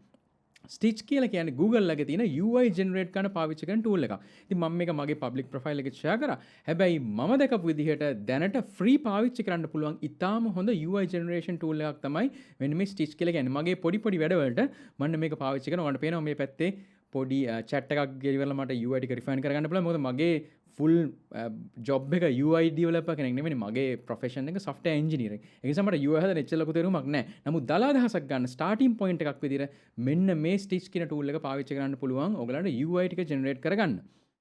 Stitch කියලා කියන්නේ Google ළඟ තියෙන UI generate කරන පාවිච්චි කරන tool එකක්. ඉතින් මම මේක මගේ public profile එකේ share කරා. හැබැයි මම දැකපු විදිහට දැනට free පාවිච්චි කරන්න පුළුවන් ඉතාම හොඳ UI generation tool එකක් තමයි මෙන්න මේ Stitch කියලා කියන්නේ. මගේ පොඩි පොඩි වැඩවලට මම මේක පාවිච්චි කරනවා. ඔයාලට පේනවා මේ පැත්තේ පොඩි chat එකක් ගෙවිලා මට UI ටික රිෆයින් කරගන්න පුළුවන්. මොකද මගේ ෆුල් ජොබ් එක UI developer කෙනෙක් නෙමෙයි, මගේ ප්‍රොෆෙෂන් එක software engineering. ඒ නිසා මට UI හදන්න එච්චර ලොකු තේරුමක් නැහැ. නමුත් දල අදහසක් ගන්න ස්ටාර්ටින් පොයින්ට් එකක් විදිහට මෙන්න මේ Stitch කියන ටූල් එක පාවිච්චි කරන්න පුළුවන් ඔයගලන්ට UI ටික ජෙනරේට් කරගන්න.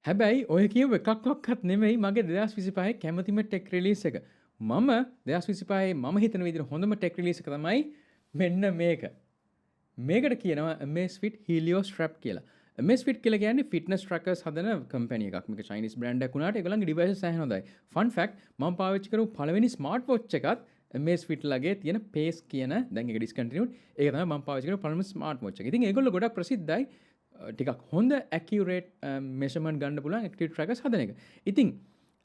හැබැයි ඔය කියපු එකක්වත් නෙමෙයි මගේ 2025 කැමතිම ටෙක් රිලීස් එක. මම 2025 මම හිතන විදිහට හොඳම ටෙක් රිලීස් එක තමයි මෙන්න මේක. මේකට කියනවා Amazfit Helio Strap කියලා. Amazfit කියලා කියන්නේ ෆිට්නස් ට්‍රැකර්ස් හදන කම්පැනි එකක්. මේක චයිනීස් බ්‍රෑන්ඩ් එකක් වුණාට ඒගොල්ලන්ගේ ඩිවයිසස් සෑහෙන හොඳයි. ෆන් ෆැක්ට්, මම පාවිච්චි කරපු පළවෙනි ස්මාර්ට් වොච් එකත් Amazfit ලගේ තියෙන Pace කියන, දැන් ඒක ඩිස්කන්ටිනියුඩ්. ඒක තමයි මම පාවිච්චි කරපු පළවෙනි ස්මාර්ට් වොච් එක. ඉතින් ඒගොල්ලෝ ගොඩක් ප්‍රසිද්ධයි ටිකක් හොඳ ඇකියුරේට් මෙෂර්මන්ට් ගන්න පුළුවන් ඇක්ටිව් ට්‍රැකර්ස් හදන එක. ඉතින්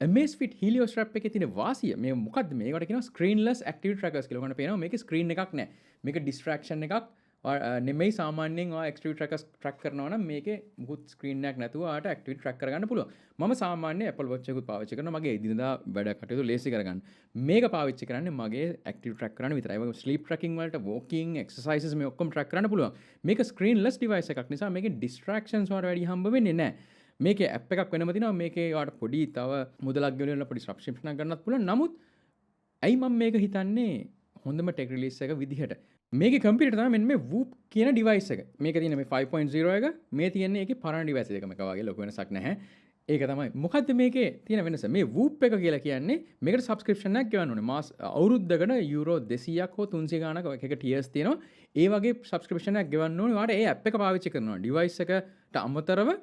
Amazfit Helio Strap එකේ තියෙන වාසිය මේ මොකද්ද? මේකට කියනවා ස්ක්‍රීන්ලස් ඇක්ටිව් ට්‍රැකර්ස් කියලා. ඔයාලට පේනවා මේකේ ස්ක්‍රීන් එකක් නැහැ. මේක ඩිස්ට්‍රැක්ෂන් එකක් නෙමෙයි. සාමාන්‍යයෙන් ඔයා ඇක්ටිව් ට්‍රැකර්ස් ට්‍රැක් කරනවා නම් මේකේ මුකුත් ස්ක්‍රීන් එකක් නැතුව ඔයාට ඇක්ටිව් ට්‍රැක් කරගන්න පුළුවන්. මම සාමාන්‍ය Apple Watch එකකුත් පාවිච්චි කරනවා මගේ එදිනදා වැඩ කටයුතු ලේසි කරගන්න. මේක පාවිච්චි කරන්නේ මගේ ඇක්ටිව් ට්‍රැක් කරන්න විතරයි. ඒ වගේම ස්ලීප් ට්‍රැකින් වලට, වෝකින්, එක්සර්සයිසස් මේ ඔක්කොම ට්‍රැක් කරන්න පුළුවන්. මේක ස්ක්‍රීන්ලස් ඩිවයිස් එකක් නිසා මේකේ ඩිස්ට්‍රැක්ෂන්ස් වලට වැඩි හම්බ වෙන්නේ නැහැ. මේකේ ඇප් එකක් වෙනම තියෙනවා. මේකේ ඔයාට පොඩි තව මුදලක් ගෙවලා පොඩි සබ්ස්ක්‍රිප්ෂන් එකක් ගන්නත් පුළුවන්. නමුත් ඇයි මම මේක හිතන්නේ හොඳම ටෙක් රිලීස් එක විදිහට? මේකේ කම්පියුටර් තමයි මෙන්න මේ Whoop කියන ඩිවයිස් එක. මේක තියෙන මේ 5.0 එක, මේ තියෙන්නේ ඒකේ පරණ ඩිවයිස් එකම එක වගේ ලොකු වෙනසක් නැහැ. ඒක තමයි. මොකද්ද මේකේ තියෙන වෙනස? මේ Whoop එක කියලා කියන්නේ මේකට සබ්ස්ක්‍රිප්ෂන් එකක් ගෙවන්න ඕනේ. මාස අවුරුද්දකට යූරෝ 200ක් හෝ 300 ගාණක් එක එක ටියර්ස් තියෙනවා. ඒ වගේ සබ්ස්ක්‍රිප්ෂන් එකක් ගෙවන්න ඕනේ. ඔයාලට ඒ ඇප් එක පාවිච්චි කරනවා. ඩිවයිස් එකට අමතරව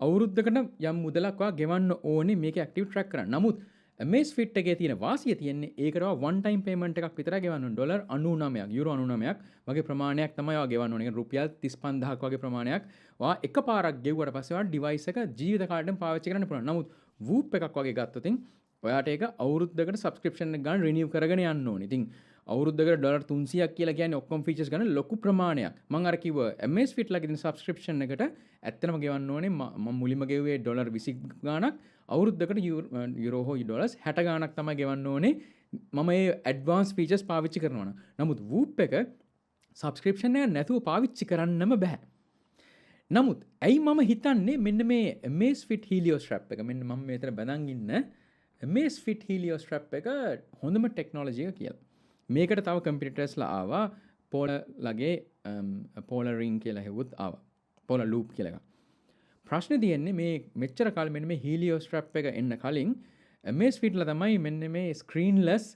අවුරුද්දකට යම් මුදලක් ඔයා ගෙවන්න ඕනේ මේක ඇක්ටිව් ට්‍රැක් කරන්න. නමුත් Amazfit එකේ තියෙන වාසිය තියෙන්නේ ඒකට ඔයා වන් ටයිම් පේමන්ට් එකක් විතරයි ගෙවන්න ඕනේ. ඩොලර් 99ක්, යුරෝ 99ක් වගේ ප්‍රමාණයක් තමයි ඔයා ගෙවන්න ඕනේ. ඒ කියන්නේ රුපියල් 35,000ක් වගේ ප්‍රමාණයක් ඔයා එකපාරක් ගෙව්වට පස්සේ ඔයාට ඩිවයිස් එක ජීවිත කාලෙටම පාවිච්චි කරන්න පුළුවන්. නමුත් Whoop එකක් වගේ ගත්තොත් ඔයාට ඒක අවුරුද්දකට සබ්ස්ක්‍රිප්ෂන් එක ගන්න රිනිව් කරගෙන යන්න ඕනේ. ඉතින් අවුරුද්දකට ඩොලර් 300ක් කියලා කියන්නේ ඔක්කොම ෆීචර්ස් ගන්න ලොකු ප්‍රමාණයක්. මං අර කිව්ව Amazfit ලගේ තියෙන සබ්ස්ක්‍රිප්ෂන් එකට ඇත්තටම ගෙවන්න ඕනේ මම මුලින්ම ගෙව්වේ ඩොලර් 20 ගාණක්, අවුරුද්දකට යුරෝ හෝ ඩොලර්ස් 60 ගාණක් තමයි ගෙවන්න ඕනේ මම මේ ඇඩ්වාන්ස් ෆීචර්ස් පාවිච්චි කරනවා නම්. නමුත් Whoop එක සබ්ස්ක්‍රිප්ෂන් එක නැතුව පාවිච්චි කරන්නම බෑ. නමුත් ඇයි මම හිතන්නේ මෙන්න මේ Amazfit Helio Strap එක, මෙන්න මම මෙතන බැඳන් ඉන්න Amazfit Helio Strap එක හොඳම ටෙක්නොලොජි එක කියලා? මේකට තව කම්පියුටර්ස්ලා ආවා. පෝලර් ලගේ පෝලර් රින්ග් කියලා හෙව්වොත් ආවා. පෝලර් ලූප් කියලා එකක්. ප්‍රශ්නේ තියෙන්නේ මේ මෙච්චර කාලෙ මෙන්න මේ Helio Strap එක එන්න කලින් Amazfit ලා තමයි මෙන්න මේ ස්ක්‍රීන්ලස්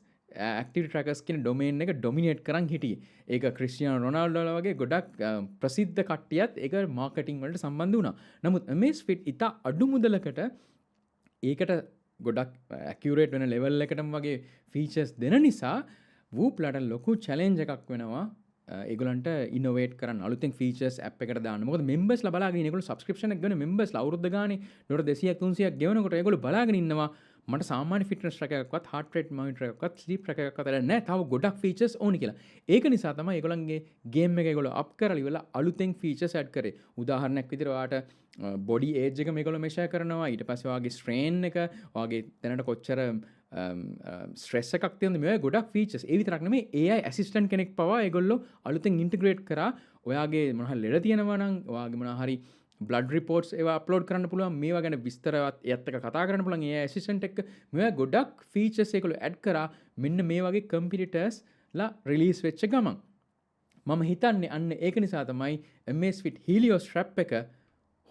ඇක්ටිවිටි ට්‍රැකර්ස් කියන ඩොමේන් එක ඩොමිනේට් කරන් හිටියේ. ඒක ක්‍රිස්ටියානෝ රොනාල්ඩෝ වගේ ගොඩක් ප්‍රසිද්ධ කට්ටියත් ඒක මාකටිං වලට සම්බන්ධ වුණා. නමුත් Amazfit ඉතා අඩු මුදලකට ඒකට ගොඩක් ඇකියුරේට් වෙන ලෙවල් එකටම වගේ ෆීචර්ස් දෙන නිසා Whoop ලට ලොකු චැලෙන්ජ් එකක් වෙනවා ඒගොල්ලන්ට ඉනෝවේට් කරන්න, අලුතෙන් ෆීචර්ස් ඇප් එකට දාන්න. මොකද මෙම්බර්ස්ලා බලාගෙන ඉන්නේ, ඒගොල්ලෝ සබ්ස්ක්‍රිප්ෂන් එක ගෙවන මෙම්බර්ස්ලා අවුරුද්ද ගානේ ඩොලර් 200ක් 300ක් ගෙවනකොට ඒගොල්ලෝ බලාගෙන ඉන්නවා මට සාමාන්‍ය ෆිට්නස් ට්‍රැකර් එකක්වත්, හાર્ට් රේට් මොනිටර් එකක්වත්, ස්ලීප් ට්‍රැකර් එකක්වත් අරගෙන නැහැ. තව ගොඩක් ෆීචර්ස් ඕනි කියලා. ඒක නිසා තමයි ඒගොල්ලන්ගේ ගේම් එක ඒගොල්ලෝ අප් කරලා ඉවරලා අලුතෙන් ෆීචර්ස් ඇඩ් කරේ. උදාහරණයක් විදිහට ඔයාට බොඩි ඒජ් එක මේගොල්ලෝ මෙෂර් කරනවා. ඊට පස්සේ ඔයාගේ ස්ට්‍රේන් එක, ඔයාගේ දැනට කොච්චර ස්ට්‍රෙස් එකක් තියෙනවද, මේ වගේ ගොඩක් ෆීචර්ස්. ඒ විතරක් නෙමෙයි, AI assistant කෙනෙක් පවා ඒගොල්ලෝ අලුතෙන් ඉන්ටිග්‍රේට් කරා. ඔයාගේ මොන හරි ලෙඩ තියෙනවා නම්, ඔයාගේ මොන හරි බ්ලඩ් රිපෝට්ස් ඒවා අප්ලෝඩ් කරන්න පුළුවන්. මේවා ගැන විස්තරවත් එයත් එක්ක කතා කරන්න පුළුවන් AI assistant එක්ක. මේවා ගොඩක් ෆීචර්ස් ඒගොල්ලෝ ඇඩ් කරා මෙන්න මේ වගේ කම්පිටිටර්ස් ලා රිලීස් වෙච්ච ගමන්. මම හිතන්නේ අන්න ඒක නිසා තමයි Amazfit Helio Strap එක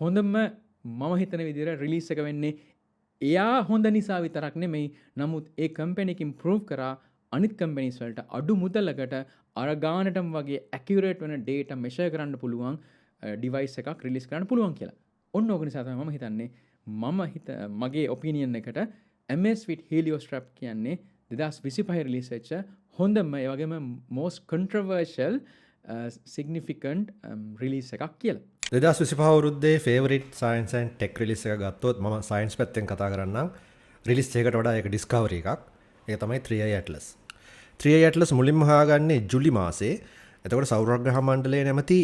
හොඳම මම හිතන විදිහට රිලීස් එක වෙන්නේ. එයා හොඳ නිසා විතරක් නෙමෙයි, නමුත් ඒ කම්පැනි එකකින් ප්‍රූව් කරා අනිත් කම්පැනිස් වලට අඩු මුදලකට අර ගානටම වගේ ඇකියුරේට් වෙන ඩේටා මෙෂර් කරන්න පුළුවන් ඩිවයිස් එකක් රිලීස් කරන්න පුළුවන් කියලා. ඔන්න ඕක නිසා තමයි මම හිතන්නේ, මම හිත මගේ ඔපිනියන් එකට Amazfit Helio Strap කියන්නේ 2025 රිලීස් වෙච්ච හොඳම, ඒ වගේම most controversial significant release එකක් කියලා. 2025 අවුරුද්දේ favourite science and tech release එක ගත්තොත්, මම සයන්ස් පැත්තෙන් කතා කරන්නම්. රිලීස් එකකට වඩා ඒක ඩිස්කවරි එකක්. ඒක තමයි 3i Atlas. 3i Atlas මුලින්ම හොයාගන්නේ ජුලි මාසේ. එතකොට සෞරග්‍රහ මණ්ඩලය නැමැති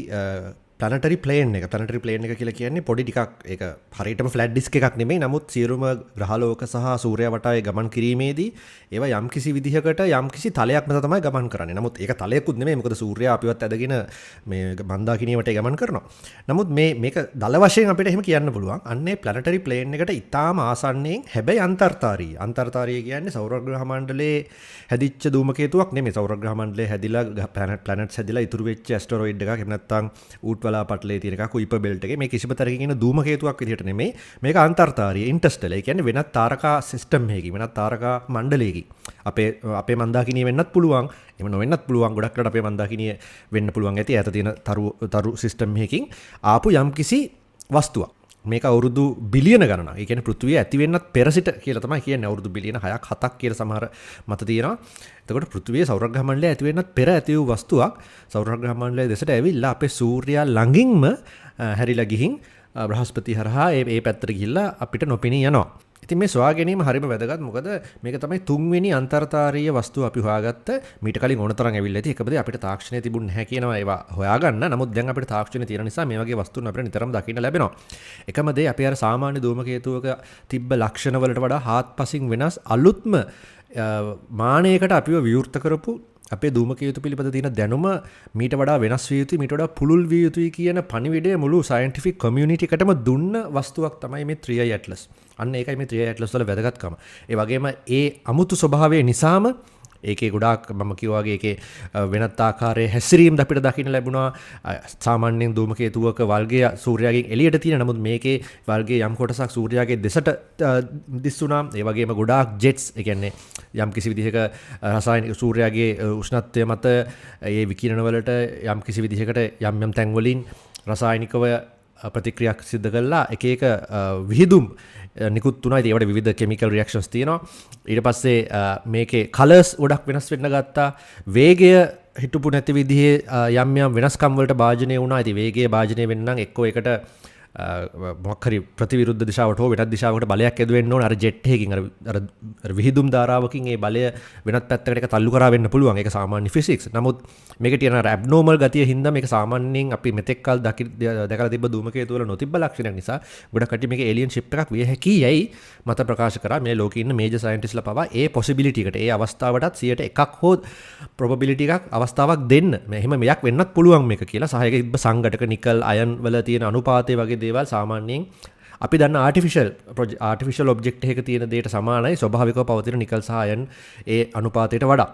ප්ලැනටරි ප්ලේන් එක. ප්ලැනටරි ප්ලේන් එක කියලා කියන්නේ පොඩි ටිකක්, ඒක හරියටම ෆ්ලැට් ඩිස්ක් එකක් නෙමෙයි. නමුත් සියලුම ග්‍රහලෝක සහ සූර්යයා වටා ඒ ගමන් කිරීමේදී ඒවා යම්කිසි විදිහකට යම්කිසි තලයක් මත තමයි ගමන් කරන්නේ. නමුත් ඒක තලයකුත් නෙමෙයි. මොකද සූර්යයා අපිවත් ඇදගෙන මේ මන්දාකිනිය වටේ ගමන් කරනවා. නමුත් මේක දල වශයෙන් අපිට එහෙම කියන්න පුළුවන්. අන්න ඒ ප්ලැනටරි ප්ලේන් එකට ඉතාම ආසන්නයෙන්, හැබැයි අන්තර්තාරීය. අන්තර්තාරීය කියන්නේ සෞරග්‍රහ මණ්ඩලයේ හැදිච්ච ධූමකේතුවක් නෙමෙයි. සෞරග්‍රහ මණ්ඩලයේ හැදිලා ප්ලැනට්ස් හැදිලා ඉතුරු වෙච්ච ඇස්ටරොයිඩ් එකක්, එහෙම නැත්නම් ඌට් වලා පටලේ තියෙන එකක්, කුයිපර් බෙල්ට් එකේ මේ කිසිම තැනකින් එන ධූමකේතුවක් විදිහට නෙමෙයි. මේක අන්තර්තාරීය, ඉන්ටර්ස්ටෙලර්. ඒ කියන්නේ වෙනත් තාරකා සිස්ටම් එකකින්, වෙනත් තාරකා මණ්ඩලයකින් අපේ අපේ මන්දාකිනිය වෙන්නත් පුළුවන්, එහෙම නොවෙන්නත් පුළුවන්. ගොඩක් වෙලාවට අපේ මන්දාකිනිය වෙන්න පුළුවන් ඇති ඈත තියෙන තරු තරු සිස්ටම් එකකින් ආපු යම්කිසි වස්තුවක්. මේක අවුරුදු බිලියන ගණනක්. ඒ කියන්නේ පෘථිවිය ඇති වෙන්නත් පෙර සිට කියලා තමයි කියන්නේ. අවුරුදු බිලියන 6ක් 7ක් කියලා සමහර මත තියෙනවා. එතකොට පෘථිවිය සෞරග්‍රහ මණ්ඩලය ඇති වෙන්නත් පෙර ඇති වූ වස්තුවක් සෞරග්‍රහ මණ්ඩලය දෙසට ඇවිල්ලා අපේ සූර්යයා ළඟින්ම හැරිලා ගිහින් බ්‍රහස්පති හරහා ඒ ඒ පැත්තට ගිහිල්ලා අපිට නොපෙනී යනවා. ඉතින් මේ සොයා ගැනීම හරිම වැදගත්. මොකද මේක තමයි තුන්වෙනි අන්තර්තාරීය වස්තුව අපි හොයාගත්ත. මීට කලින් ඕන තරම් ඇවිල්ලා ඇති. එකම දේ අපිට තාක්ෂණය තිබුණ නැහැ කියනවා ඒවා හොයාගන්න. නමුත් දැන් අපිට තාක්ෂණය තියෙන නිසා මේ වගේ වස්තුන් අපිට නිතරම දකින්න ලැබෙනවා. එකම දේ අපි අර සාමාන්‍ය ධූමකේතුවක තිබ්බ ලක්ෂණ වලට වඩා හාත්පසින් වෙනස් අලුත්ම මානයකට අපිව විවෘත කරපු, අපේ ධූමකේතු පිළිබඳ තියෙන දැනුම මීට වඩා වෙනස් විය යුතුයි, මීට වඩා පුළුල් විය යුතුයි කියන පණිවිඩය මුළු සයන්ටිෆික් කමියුනිටි එකටම දුන්න වස්තුවක් තමයි මේ 3i Atlas. අන්න ඒකයි මේ 3i Atlas වල වැදගත්කම. ඒ වගේම ඒ අමුතු ස්වභාවය නිසාම ඒකේ ගොඩාක් මම කිව්වා වගේ ඒකේ වෙනත් ආකාරයේ හැසිරීම් අපිට දකින්න ලැබුණා. සාමාන්‍යයෙන් ධූමකේතුවක වල්ගය සූර්යයාගෙන් එළියට තියෙන. නමුත් මේකේ වල්ගයේ යම් කොටසක් සූර්යයාගේ දෙසට දිස් වුණා. ඒ වගේම ගොඩාක් ජෙට්ස්, ඒ කියන්නේ යම් කිසි විදිහක රසායනික සූර්යයාගේ උෂ්ණත්වය මත ඒ විකිරණ වලට යම් කිසි විදිහකට යම් යම් තැන් වලින් රසායනිකව ප්‍රතික්‍රියා සිද්ධ කරලා එක එක විහිදුම් නිකුත් වුණා. ඉතින් ඒවට විවිධ කෙමිකල් රියැක්ෂන්ස් තියෙනවා. ඊට පස්සේ මේකේ කලර්ස් ගොඩක් වෙනස් වෙන්න ගත්තා. වේගය හිටපු නැති විදිහේ යම් යම් වෙනස්කම් වලට භාජනය වුණා. ඉතින් වේගය භාජනය වෙන්න නම් එක්කෝ ඒකට මොකක් හරි ප්‍රතිවිරුද්ධ දිශාවට හෝ වෙනත් දිශාවකට බලයක් ඇද වෙන්න ඕන. අර ජෙට් එකකින් අර අර අර විහිදුම් ධාරාවකින් ඒ බලය වෙනත් පැත්තකට ඒක තල්ලු කරා වෙන්න පුළුවන්. ඒක සාමාන්‍ය ෆිසික්ස්. නමුත් මේකේ තියෙන අර ඇබ්නෝමල් ගතිය හින්දා, මේක සාමාන්‍යයෙන් අපි මෙතෙක් කල් දැකලා තිබ්බ ධූමකේතු වල නොතිබ්බ ලක්ෂණයක් නිසා ගොඩක් කට්ටිය මේක ඒලියන් ෂිප් එකක් විය හැකි යයි මත ප්‍රකාශ කරා. මේ ලෝකේ ඉන්න මේජර් සයන්ටිස්ට්ලා පවා ඒ පොසිබිලිටි එකට, ඒ අවස්ථාවටත් 1%ක් හෝ ප්‍රොබබිලිටි එකක් අවස්ථාවක් දෙන්න, මේ එහෙම මෙයක් වෙන්නත් පුළුවන් මේක කියලා සහ ඒක තිබ්බ සංඝටක නිකල් අයන් වල තියෙන අනුපාතය වගේ දේවල් සාමාන්‍යයෙන් අපි දන්න ආටිෆිෂල් ආටිෆිෂල් ඔබ්ජෙක්ට් එකක තියෙන දේට සමානයි ස්වභාවිකව පවතින නිකල් සහ අයන් ඒ අනුපාතයට වඩා.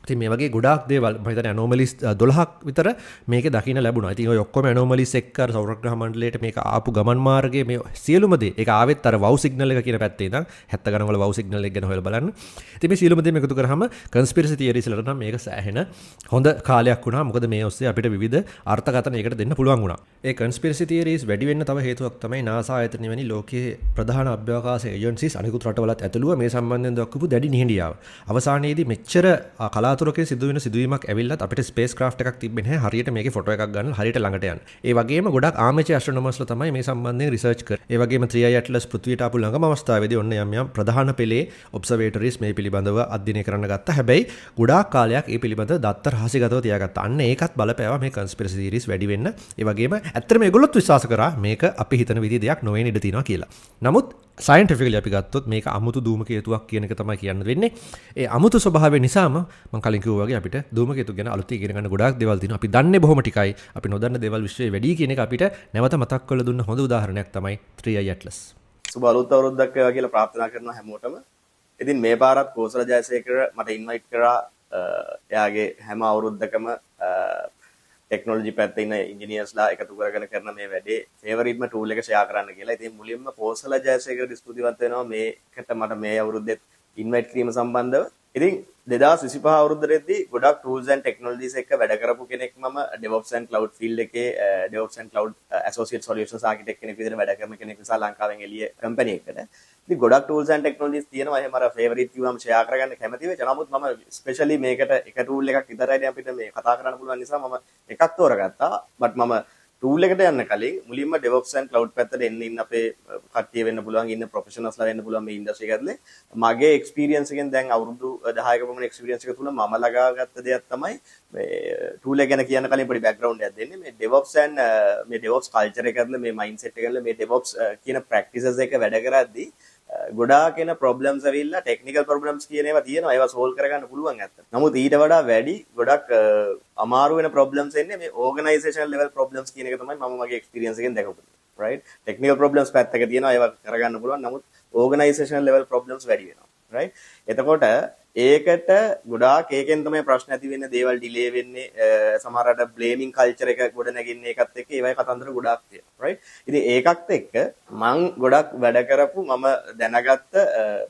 ඉතින් මේ වගේ ගොඩාක් දේවල් මම හිතන්නේ ඇනෝමලිස් 12ක් විතර මේකේ දකින්න ලැබුණා. ඉතින් ඔය ඔක්කොම ඇනෝමලිස් එක්ක අර සෞරග්‍රහ මණ්ඩලයට මේක ආපු ගමන් මාර්ගයේ මේ සියලුම දේ, ඒක ආවෙත් අර වව් සිග්නල් එක කියන පැත්තේ ඉඳන් 70 ගණන් වල වව් සිග්නල් එක ගැන හොයලා බලන්න. ඉතින් මේ සියලුම දේ එකතු කරාම කන්ස්පිරසි තියරිස් වලට නම් මේක සෑහෙන හොඳ කාලයක් වුණා. මොකද මේ ඔස්සේ අපිට විවිධ අර්ථකථන ඒකට දෙන්න පුළුවන් වුණා. ඒ කන්ස්පිරසි තියරිස් වැඩි වෙන්න තව හේතුවක් තමයි NASA ආයතනය වැනි ලෝකයේ ප්‍රධාන අභ්‍යවකාශ ඒජන්සිස් අනිකුත් රටවලත් ඇතුළුව මේ සම්බන්ධයෙන් දක්වපු දැඩි නිහඬියාව. අවසානයේදී මෙච්චර කලාතුරකින් සිදුවෙන සිදුවීමක් ඇවිල්ලත් අපිට ස්පේස් ක්‍රාෆ්ට් එකක් තිබෙන්නේ නැහැ හරියට මේකේ ෆොටෝ එකක් ගන්න හරියට ළඟට යන්න. ඒ වගේම ගොඩක් ආමේචර් ඇස්ට්‍රොනොමර්ස්ලා තමයි මේ සම්බන්ධයෙන් රිසර්ච් කරේ. ඒ වගේම 3I Atlas පෘථිවියට ආපු ළඟම අවස්ථාවේදී ඔන්න යම් යම් ප්‍රධාන පෙළේ ඔබ්සර්වේටරිස් මේ පිළිබඳව අධ්‍යයනය කරන්න ගත්තා. හැබැයි ගොඩාක් කාලයක් ඒ පිළිබඳව දත්ත රහසිගතව තියාගත්තා. අන්න ඒකත් බලපෑවා මේ කන්ස්පිරසි තියරිස් වැඩි වෙන්න. ඒ වගේම ඇත්තටම ඒගොල්ලොත් විශ්වාස කරා මේක අපි හිතන විදිහේ දෙයක් නොවෙන්න ඉඩ තියෙනවා කියලා. නමුත් සයන්ටිෆිකලි අපි ගත්තොත් මේක අමුතු ධූමකේතුවක් කියන එක තමයි කියන්න වෙන්නේ. ඒ අමුතු ස්වභාවය නිසාම මම කලින් කිව්වා වගේ අපිට ධූමකේතු ගැන අලුත් ඉගෙන ගන්න ගොඩාක් දේවල් තියෙනවා. අපි දන්නේ බොහොම ටිකයි. අපි නොදන්න දේවල් විශ්වයේ වැඩි කියන එක අපිට නැවත මතක් කරලා දුන්න හොඳ උදාහරණයක් තමයි 3I Atlas. සුබ අලුත් අවුරුද්දක් වේවා කියලා ප්‍රාර්ථනා කරනවා හැමෝටම. ඉතින් මේ පාරත් කෝසල ජයසේකර මට ඉන්වයිට් කරා එයාගේ හැම අවුරුද්දකම ටෙක්නොලොජි පැත්තේ ඉන්න ඉංජිනියර්ස්ලා එකතු කරගෙන කරන මේ වැඩේ ෆේවරිට්ම ටූල් එක ෂෙයා කරන්න කියලා. ඉතින් මුලින්ම කෝසල ජයසේකරට ස්තුතිවන්ත වෙනවා මේකට මට මේ අවුරුද්දෙත් ඉන්වයිට් කිරීම සම්බන්ධව. ඉතින් 2025 අවුරුද්දේදී ගොඩක් ටූල්ස් ඇන්ඩ් ටෙක්නොලොජිස් එක්ක වැඩ කරපු කෙනෙක් මම DevOps and Cloud field එකේ DevOps and Cloud Associate Solutions Architect කෙනෙක් විදිහට වැඩ කරන කෙනෙක් නිසා ලංකාවෙන් එළිය කම්පැනි එකකට. ඉතින් ගොඩක් ටූල්ස් ඇන්ඩ් ටෙක්නොලොජිස් තියෙනවා. එහෙම අර ෆේවරිට් කිව්වම ෂෙයා කරගන්න කැමති වෙච්ච. නමුත් මම ස්පෙෂලි මේකට එක ටූල් එකක් විතරයි අපිට මේ කතා කරන්න පුළුවන් නිසා මම එකක් තෝරගත්තා. බට් මම ටූල් එකට යන්න කලින් මුලින්ම DevOps and Cloud පැත්තට එන්න ඉන්න අපේ කට්ටිය වෙන්න පුළුවන්, ඉන්න ප්‍රොෆෙෂනල්ස්ලා වෙන්න පුළුවන් මේ ඉන්ඩස්ට්‍රි එක ඇතුලේ. මගේ එක්ස්පීරියන්ස් එකෙන් දැන් අවුරුදු 10ක පමණ එක්ස්පීරියන්ස් එක තුල මම ළඟාගත්ත දෙයක් තමයි මේ ටූල් එක ගැන කියන්න කලින් පොඩි බැක්ග්‍රවුන්ඩ් එකක් දෙන්නේ. මේ DevOps and මේ DevOps culture එක ඇතුලේ මේ මයින්ඩ්සෙට් එක ඇතුලේ මේ DevOps කියන ප්‍රැක්ටිසස් එක වැඩ කරද්දී ගොඩාක් එන ප්‍රොබ්ලම්ස් ඇවිල්ලා ටෙක්නිකල් ප්‍රොබ්ලම්ස් කියන ඒවා තියෙනවා. ඒවා සෝල්ව් කරගන්න පුළුවන් ඇත්තට. නමුත් ඊට වඩා වැඩි ගොඩක් අමාරු වෙන ප්‍රොබ්ලම්ස් එන්නේ මේ ඕගනයිසේෂනල් ලෙවල් ප්‍රොබ්ලම්ස් කියන එක තමයි මම මගේ එක්ස්පීරියන්ස් එකෙන් දැකපු දේ. රයිට්? ටෙක්නිකල් ප්‍රොබ්ලම්ස් පැත්තක තියෙනවා, ඒවා කරගන්න පුළුවන්. නමුත් ඕගනයිසේෂනල් ලෙවල් ප්‍රොබ්ලම්ස් වැඩි වෙනවා. රයිට්? එතකොට ඒකට ගොඩාක් ඒකෙන් තමයි ප්‍රශ්න ඇති වෙන්නේ, දේවල් ඩිලේ වෙන්නේ, සමහරවිට බ්ලේමින් කල්චර් එක ගොඩ නැගින්නේ ඒකත් එක්ක ඒ වගේ කතන්දර ගොඩාක් තියෙනවා. රයිට්? ඉතින් ඒකත් එක්ක මං ගොඩක් වැඩ කරපු මම දැනගත්ත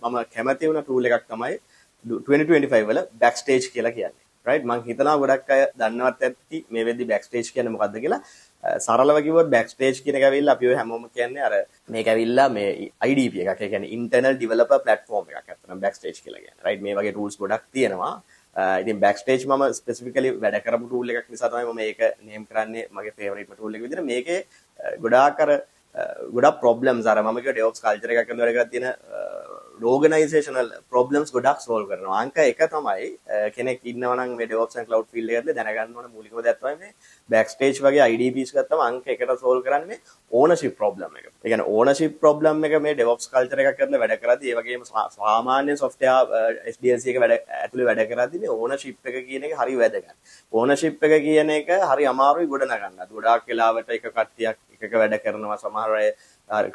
මම කැමති වුණ ටූල් එකක් තමයි 2025 වල බෑක්ස්ටේජ් කියලා කියන්නේ. රයිට්? මං හිතනවා ගොඩක් අය දන්නවත් ඇති මේ වෙද්දි බෑක්ස්ටේජ් කියන්නේ මොකද්ද කියලා. සරලව කිව්වොත් බෑක්ස්ටේජ් කියන එක ඇවිල්ලා අපි ඔය හැමෝම කියන්නේ අර මේක ඇවිල්ලා මේ IDP එකක්. ඒ කියන්නේ ඉන්ටර්නල් ඩෙවලොපර් ප්ලැට්ෆෝම් එකක් ඇත්තටම බෑක්ස්ටේජ් කියලා කියන්නේ. රයිට්? මේ වගේ ටූල්ස් ගොඩක් තියෙනවා. ඉතින් බෑක්ස්ටේජ් මම ස්පෙසිෆිකලි වැඩ කරපු ටූල් එකක් නිසා තමයි මම මේක නේම් කරන්නේ මගේ ෆේවරිට්ම ටූල් එක විදිහට. මේකේ ගොඩාක් අර ගොඩක් ප්‍රොබ්ලම්ස් අර මම කිව්ව DevOps culture එකක් ඇතුළේ වැඩ කරලා තියෙන ඕගනයිසේෂනල් ප්‍රොබ්ලම්ස් ගොඩක් සෝල්ව් කරනවා. අංක එක තමයි කෙනෙක් ඉන්නවා නම් මේ DevOps and Cloud field එක ඇතුලේ දැනගන්න ඕන මූලිකම දෙයක් තමයි මේ බෑක්ස්ටේජ් වගේ IDPs ගත්තම අංක එකට සෝල්ව් කරන්නේ මේ ඕනර්ෂිප් ප්‍රොබ්ලම් එක. ඒ කියන්නේ ඕනර්ෂිප් ප්‍රොබ්ලම් එක මේ DevOps culture එකක් ඇතුලේ වැඩ කරද්දී, ඒ වගේම සාමාන්‍ය software SDLC එක වැඩ ඇතුලේ වැඩ කරද්දී මේ ඕනර්ෂිප් එක කියන එක හරි වැදගත්. ඕනර්ෂිප් එක කියන එක හරි අමාරුයි ගොඩ නගන්න. ගොඩාක් වෙලාවට එක කට්ටියක් එකක වැඩ කරනවා, සමහර අය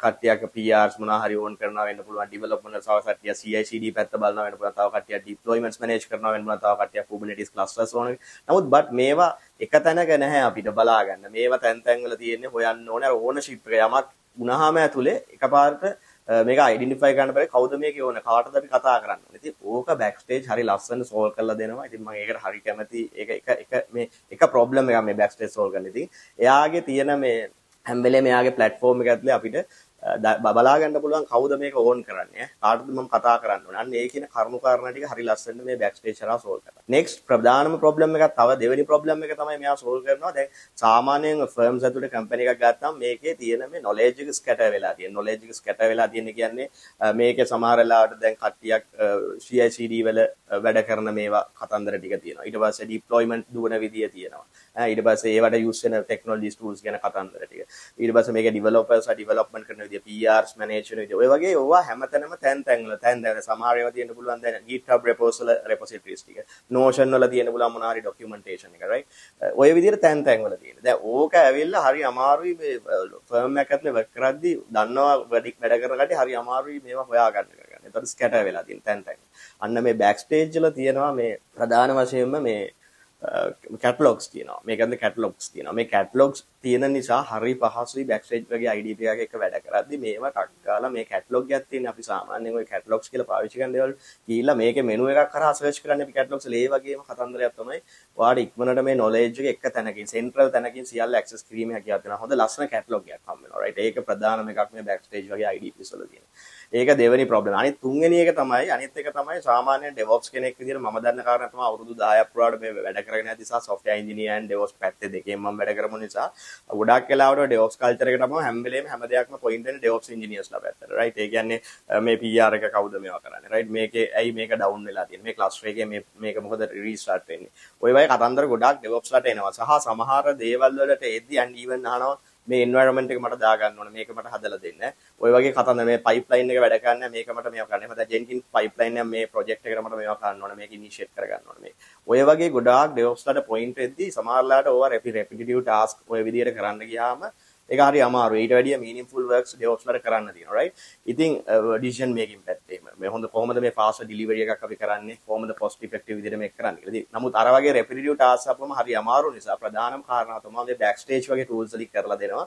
කට්ටියක් PRs මොනවා හරි ඕන් කරනවා වෙන්න පුළුවන්, ඩෙවලොප්මන්ට් තව කට්ටියක් CI/CD පැත්ත බලනවා වෙන්න පුළුවන්, තව කට්ටියක් ඩිප්ලොයිමන්ට්ස් මැනේජ් කරනවා වෙන්න පුළුවන්, තව කට්ටියක් Kubernetes clusters ඕන. නමුත් බට් මේවා එක තැනක නැහැ අපිට බලා ගන්න. මේවා තැන් තැන් වල තියෙන්නේ හොයන්න ඕනේ. අර ඕනර්ෂිප් එක යමක් වුණාම ඇතුලේ එකපාරට මේක අයිඩෙන්ටිෆයි කරන්න බැරි කවුද මේකේ ඕන, කාටද අපි කතා කරන්න ඕනේ. ඉතින් ඕක බෑක්ස්ටේජ් හරි ලස්සන සෝල්ව් කරලා දෙනවා. ඉතින් මම ඒකට හරි කැමති. ඒක එක එක මේ එක ප්‍රොබ්ලම් එකක් මේ බෑක්ස්ටේජ් සෝල්ව් කරන්න. ඉතින් එයාගේ තියෙන මේ හැම වෙලේම එයාගේ ප්ලැට්ෆෝම් එක ඇතුලේ අපිට බලා ගන්න පුළුවන් කවුද මේක ඕන් කරන්නේ, කාටද මම කතා කරන්න ඕනේ. අන්න ඒ කියන කරුණු කාරණා ටික හරි ලස්සනට මේ බෑක්ස්ටේජ් හරහා සෝල්ව් කරනවා. නෙක්ස්ට් ප්‍රධානම ප්‍රොබ්ලම් එකක් තව දෙවෙනි ප්‍රොබ්ලම් එක තමයි මෙයා සෝල්ව් කරනවා. දැන් සාමාන්‍යයෙන් ෆර්ම්ස් ඇතුලේ කම්පැනි එකක් ගත්තාම මේකේ තියෙන මේ නොලෙජ් එක ස්කැටර් වෙලා තියෙන. නොලෙජ් එක ස්කැටර් වෙලා තියෙන කියන්නේ මේකේ සමහර වෙලාවට දැන් කට්ටියක් CI/CD වල වැඩ කරන මේවා කතන්දර ටික තියෙනවා. ඊට පස්සේ ඩිප්ලොයිමන්ට් දුවන විදිය තියෙනවා. ඊට පස්සේ ඒවට යූස් වෙන ටෙක්නොලොජිස් ටූල්ස් ගැන කතන්දර ටික. ඊට පස්සේ මේකේ ඩෙවලොපර්ස් ඩෙවලොප්මන්ට් කරන විදිය, PRs manage වෙන විදිය. ඔය වගේ ඕවා හැමතැනම තැන් තැන් වල තැන් තැන් සමහර ඒවා තියෙන්න පුළුවන් දැන් GitHub repos වල repositories ටික. Notion වල තියෙන්න පුළුවන් මොනවා හරි ඩොකියුමන්ටේෂන් එක, රයිට්? ඔය විදිහට තැන් තැන් වල තියෙන. දැන් ඕක ඇවිල්ලා හරි අමාරුයි මේ ෆර්ම් එකක් ඇතුලේ වර්ක් කරද්දී දන්නවා වැඩ කරන කට්ටිය හරි අමාරුයි මේවා හොයාගන්න කරගන්න. කරන්නේ. එතකොට ස්කැටර් වෙලා තියෙන තැන් තැන්. අන්න මේ බෑක් ස්ටේජ් වල තියෙනවා මේ ප්‍රධාන වශයෙන්ම මේ කැටලොග්ස් තියෙනවා. මේකෙන්ද කැටලොග්ස් තියෙනවා. මේ කැටලොග්ස් තියෙන නිසා හරි පහසුයි බෑක් ස්ටේජ් වගේ IDP එකක් එක්ක වැඩ කරද්දි මේවා ටක් ගාලා මේ කැටලොග් එකක් තියෙන අපි සාමාන්‍යයෙන් ඔය කැටලොග්ස් කියලා පාවිච්චි කරන දේවල් ගිහිල්ලා මේකේ මෙනු එකක් කරා සර්ච් කරන්නේ අපි කැටලොග්ස් වල. ඒ වගේම කතන්දරයක් තමයි ඔයාට ඉක්මනට මේ නොලෙජ් එක එක තැනකින් සෙන්ට්‍රල් තැනකින් සියල්ල ඇක්සස් කිරීමේ හැකියාවක් තියෙනවා. හොඳ ලස්සන කැටලොග් එකක් හම්බ වෙනවා. රයිට්. ඒක ප්‍රධානම එකක් මේ බෑක් ස්ටේජ් වගේ IDPs වල තියෙන. ඒක දෙවෙනි ප්‍රොබ්ලම්. අනිත් තුන්වෙනි එක තමයි අනිත් එක තමයි සාමාන්‍ය DevOps කෙනෙක් විදිහට මම දන්න කාරණා තමයි අවුරුදු 10ක් පුරාට මේ වැඩ කරගෙන ඇති නිසා software engineer and DevOps පැත්තේ දෙකෙන් මම වැඩ කරමු නිසා ගොඩාක් වෙලාවට DevOps culture එකට තමයි හැම වෙලේම හැම දෙයක්ම පොයින්ට් වෙන්නේ DevOps engineers ලා පැත්තට. රයිට්. ඒ කියන්නේ මේ PR එක කවුද මේවා කරන්නේ? රයිට්. මේකේ ඇයි මේක ඩවුන් වෙලා තියෙන්නේ? මේ ක්ලස්ටර් එකේ මේ මේක මොකද රීස්ටාර්ට් වෙන්නේ? ඔය වගේ කතන්දර ගොඩාක් DevOps ලාට එනවා. සහ සමහර දේවල් වලට එද්දි and even අහනවා මේ එන්වයරන්මන්ට් එක මට දාගන්න ඕන, මේක මට හදලා දෙන්න. ඔය වගේ කතන්දර මේ පයිප්ලයින් එක වැඩ කරන්නේ, මේක මට මේවා කරන්න. එහෙම නැත්නම් Jenkins pipeline එක මේ ප්‍රොජෙක්ට් එකට මට මේවා කරන්න ඕන, මේක ඉනිෂියේට් කරගන්න ඕන. මේ ඔය වගේ ගොඩාක් DevOps ලාට පොයින්ට් වෙද්දී සමහරලාට ඕවා රෙපිටිටිව් ටාස්ක් ඔය විදියට කරන්න ගියාම ඒක හරි අමාරුයි. ඊට වැඩිය මීනින්ග්ෆුල් වර්ක්ස් DevOps ලාට කරන්න තියෙනවා. රයිට්. ඉතින් ඩිසිෂන් මේකින් පැත්තේ මේ හොඳ කොහොමද මේ ෆාස්ට් ඩෙලිවරි එකක් අපි කරන්නේ, කොහොමද කොස්ට් ඉෆෙක්ටිව් විදිහට මේක කරන්නේ කියලා. ඉතින් නමුත් අර වගේ රෙපිටිටිව් ටාස්ක් අපම හරි අමාරු නිසා ප්‍රධානම කාරණා තමයි මේ බෑක් ස්ටේජ් වගේ ටූල්ස් වලින් කරලා දෙනවා.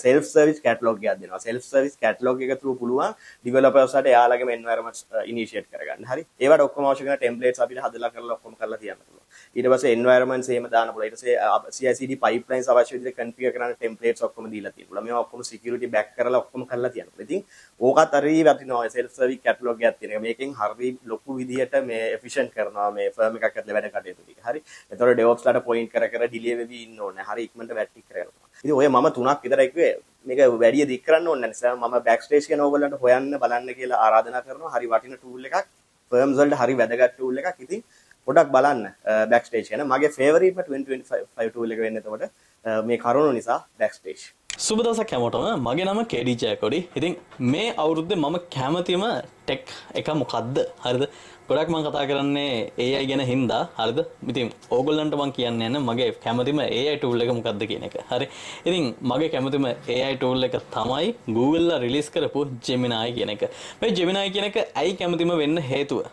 සෙල්ෆ් සර්විස් කැටලොග් එකක් දෙනවා. සෙල්ෆ් සර්විස් කැටලොග් එක through පුළුවන් ඩෙවලොපර්ස් ලාට එයාලගේම එන්වයරන්මන්ට්ස් ඉනිෂියේට් කරගන්න. හරි. ඒවට ඔක්කොම අවශ්‍ය කරන ටෙම්ප්ලේට්ස් අපිට හදලා කරලා ඔක්කොම කරලා තියන්න පුළුවන්. ඊට පස්සේ එන්වයරන්මන්ට්ස් එහෙම දාන්න පුළුවන්. ඊට පස්සේ CI/CD pipelines අවශ්‍ය විදිහට කන්ෆිගර් කරන්න ටෙම්ප්ලේට්ස් ඔක්කොම දීලා තියෙනවා. මේවා ඔක්කොම සිකියුරිටි බෑක් කරලා ඔක්කොම කරලා තියන්න පුළුවන්. ඉතින් ඕකත් හරි වටිනවා. සෙල්ෆ් සර්විස් කැටලොග් එකක් තියෙන එක. මේකෙන් හරි ලොකු විදිහට මේ එෆිෂන්ට් කරනවා මේ ෆර්ම් එකක් ඇතුලේ වැඩ කටයුතු ටික. හරි. එතකොට DevOps ලාට පොයින්ට් කර කර ඩිලේ වෙවි ඉන්න ඕනේ. හරි ඉක්මනට වැඩ ටික කරගන්න. ඉතින් ඔය මම තුනක් විතරයි කිව්වේ. මේක වැඩි දික් කරන්න ඕනේ නැහැ. නිසා මම බෑක් ස්ටේජ් ගැන ඕගොල්ලන්ට හොයන්න බලන්න කියලා ආරාධනා කරනවා. හරි වටින ටූල් එකක්. ෆර්ම්ස් වලට හරි වැදගත් ටූල් එකක්. ඉතින් පොඩක් බලන්න බෑක් ස්ටේජ් ගැන. මගේ ෆේවරිට්ම 2025 ටූල් එක වෙන්නේ එතකොට මේ කරුණු නිසා බෑක් ස්ටේජ්. සුබ දවසක් හැමෝටම. මගේ නම කේඩී ජයකොඩි. ඉතින් මේ අවුරුද්දේ මම කැමතිම ටෙක් එක මොකද්ද? හරිද? ගොඩක් මම කතා කරන්නේ AI ගැන හින්දා. හරිද? ඉතින් ඕගොල්ලන්ට මම කියන්න යන්නේ මගේ කැමතිම AI tool එක මොකද්ද කියන එක. හරි. ඉතින් මගේ කැමතිම AI tool එක තමයි Google ලා රිලීස් කරපු Gemini කියන එක. මේ Gemini කියන එක ඇයි කැමතිම වෙන්න හේතුව?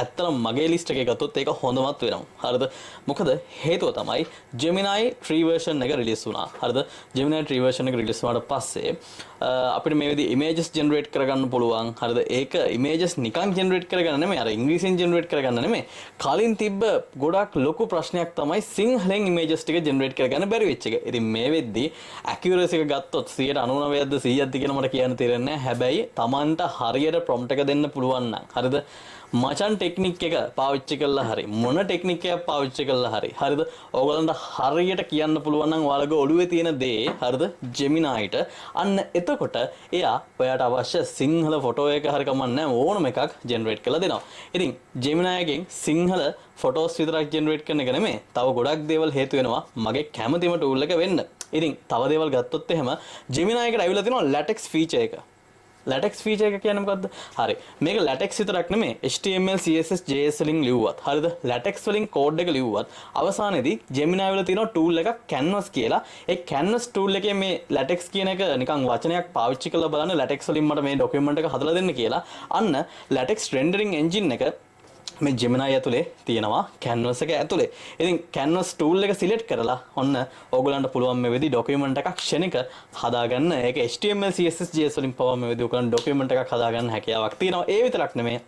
ඇත්තටම මගේ ලිස්ට් එකේ ගත්තොත් ඒක හොඳමත් වෙනවා. හරිද? මොකද හේතුව තමයි Gemini 3 version එක රිලීස් වුණා. හරිද? Gemini 3 version එක රිලීස් වුණාට පස්සේ අපිට මේ විදිහ ඉමේජස් ජෙනරේට් කරගන්න පුළුවන්. හරිද? ඒක ඉමේජස් නිකන් ජෙනරේට් කරගන්න නෙමෙයි, අර ඉංග්‍රීසියෙන් ජෙනරේට් කරගන්න නෙමෙයි. කලින් තිබ්බ ගොඩක් ලොකු ප්‍රශ්නයක් තමයි සිංහලෙන් ඉමේජස් ටික ජෙනරේට් කරගන්න බැරි වෙච්ච එක. ඉතින් මේ වෙද්දි ඇකියුරසි එක ගත්තොත් 99%ක්ද 100%ක්ද කියලා මට කියන්න තේරෙන්නේ නැහැ. හැබැයි Tamanට හරියට ප්‍රොම්ප්ට් එක දෙන්න පුළුවන් නම්, හරිද? මචන් ටෙක්නික් එක පාවිච්චි කළා හරි, මොන ටෙක්නික් එකක් පාවිච්චි කළා හරි, හරිද? ඕගොල්ලන්ට හරියට කියන්න පුළුවන් නම් ඔයාලගේ ඔළුවේ තියෙන දේ, හරිද? Gemini-ට අන්න එතකොට එයා ඔයාට අවශ්‍ය සිංහල ෆොටෝ එක හරි කමක් නැහැ ඕනම එකක් ජෙනරේට් කරලා දෙනවා. ඉතින් Gemini එකෙන් සිංහල ෆොටෝස් විතරක් ජෙනරේට් කරන එක නෙමෙයි, තව ගොඩක් දේවල් හේතු වෙනවා මගේ කැමතිම ටූල් එක වෙන්න. ඉතින් තව දේවල් ගත්තොත් එහෙම Gemini එකට ඇවිල්ලා තිනවා LaTeX feature එක. LaTeX feature එක කියන්නේ මොකද්ද? හරි. මේක LaTeX විතරක් නෙමෙයි, HTML, CSS, JS වලින් ලිව්වත්, හරිද? LaTeX වලින් කෝඩ් එක ලිව්වත් අවසානයේදී Gemini වල තියෙන ටූල් එකක් Canvas කියලා. ඒ Canvas tool එකේ මේ LaTeX කියන එක නිකන් වචනයක් පාවිච්චි කරලා බලන්න LaTeX වලින් මට මේ ඩොකියුමන්ට් එක හදලා දෙන්න කියලා. අන්න LaTeX rendering engine එක මේ Gemini ඇතුලේ තියෙනවා Canvas එක ඇතුලේ. ඉතින් Canvas tool එක සිලෙක්ට් කරලා ඔන්න ඕගොල්ලන්ට පුළුවන් මේ වෙදි ඩොකියුමන්ට් එකක් ක්ෂණික හදාගන්න. ඒක HTML, CSS, JS වලින් පවා මේ වෙදි ඔයගොල්ලන් ඩොකියුමන්ට් එකක් හදාගන්න හැකියාවක් තියෙනවා. ඒ විතරක් නෙමෙයි,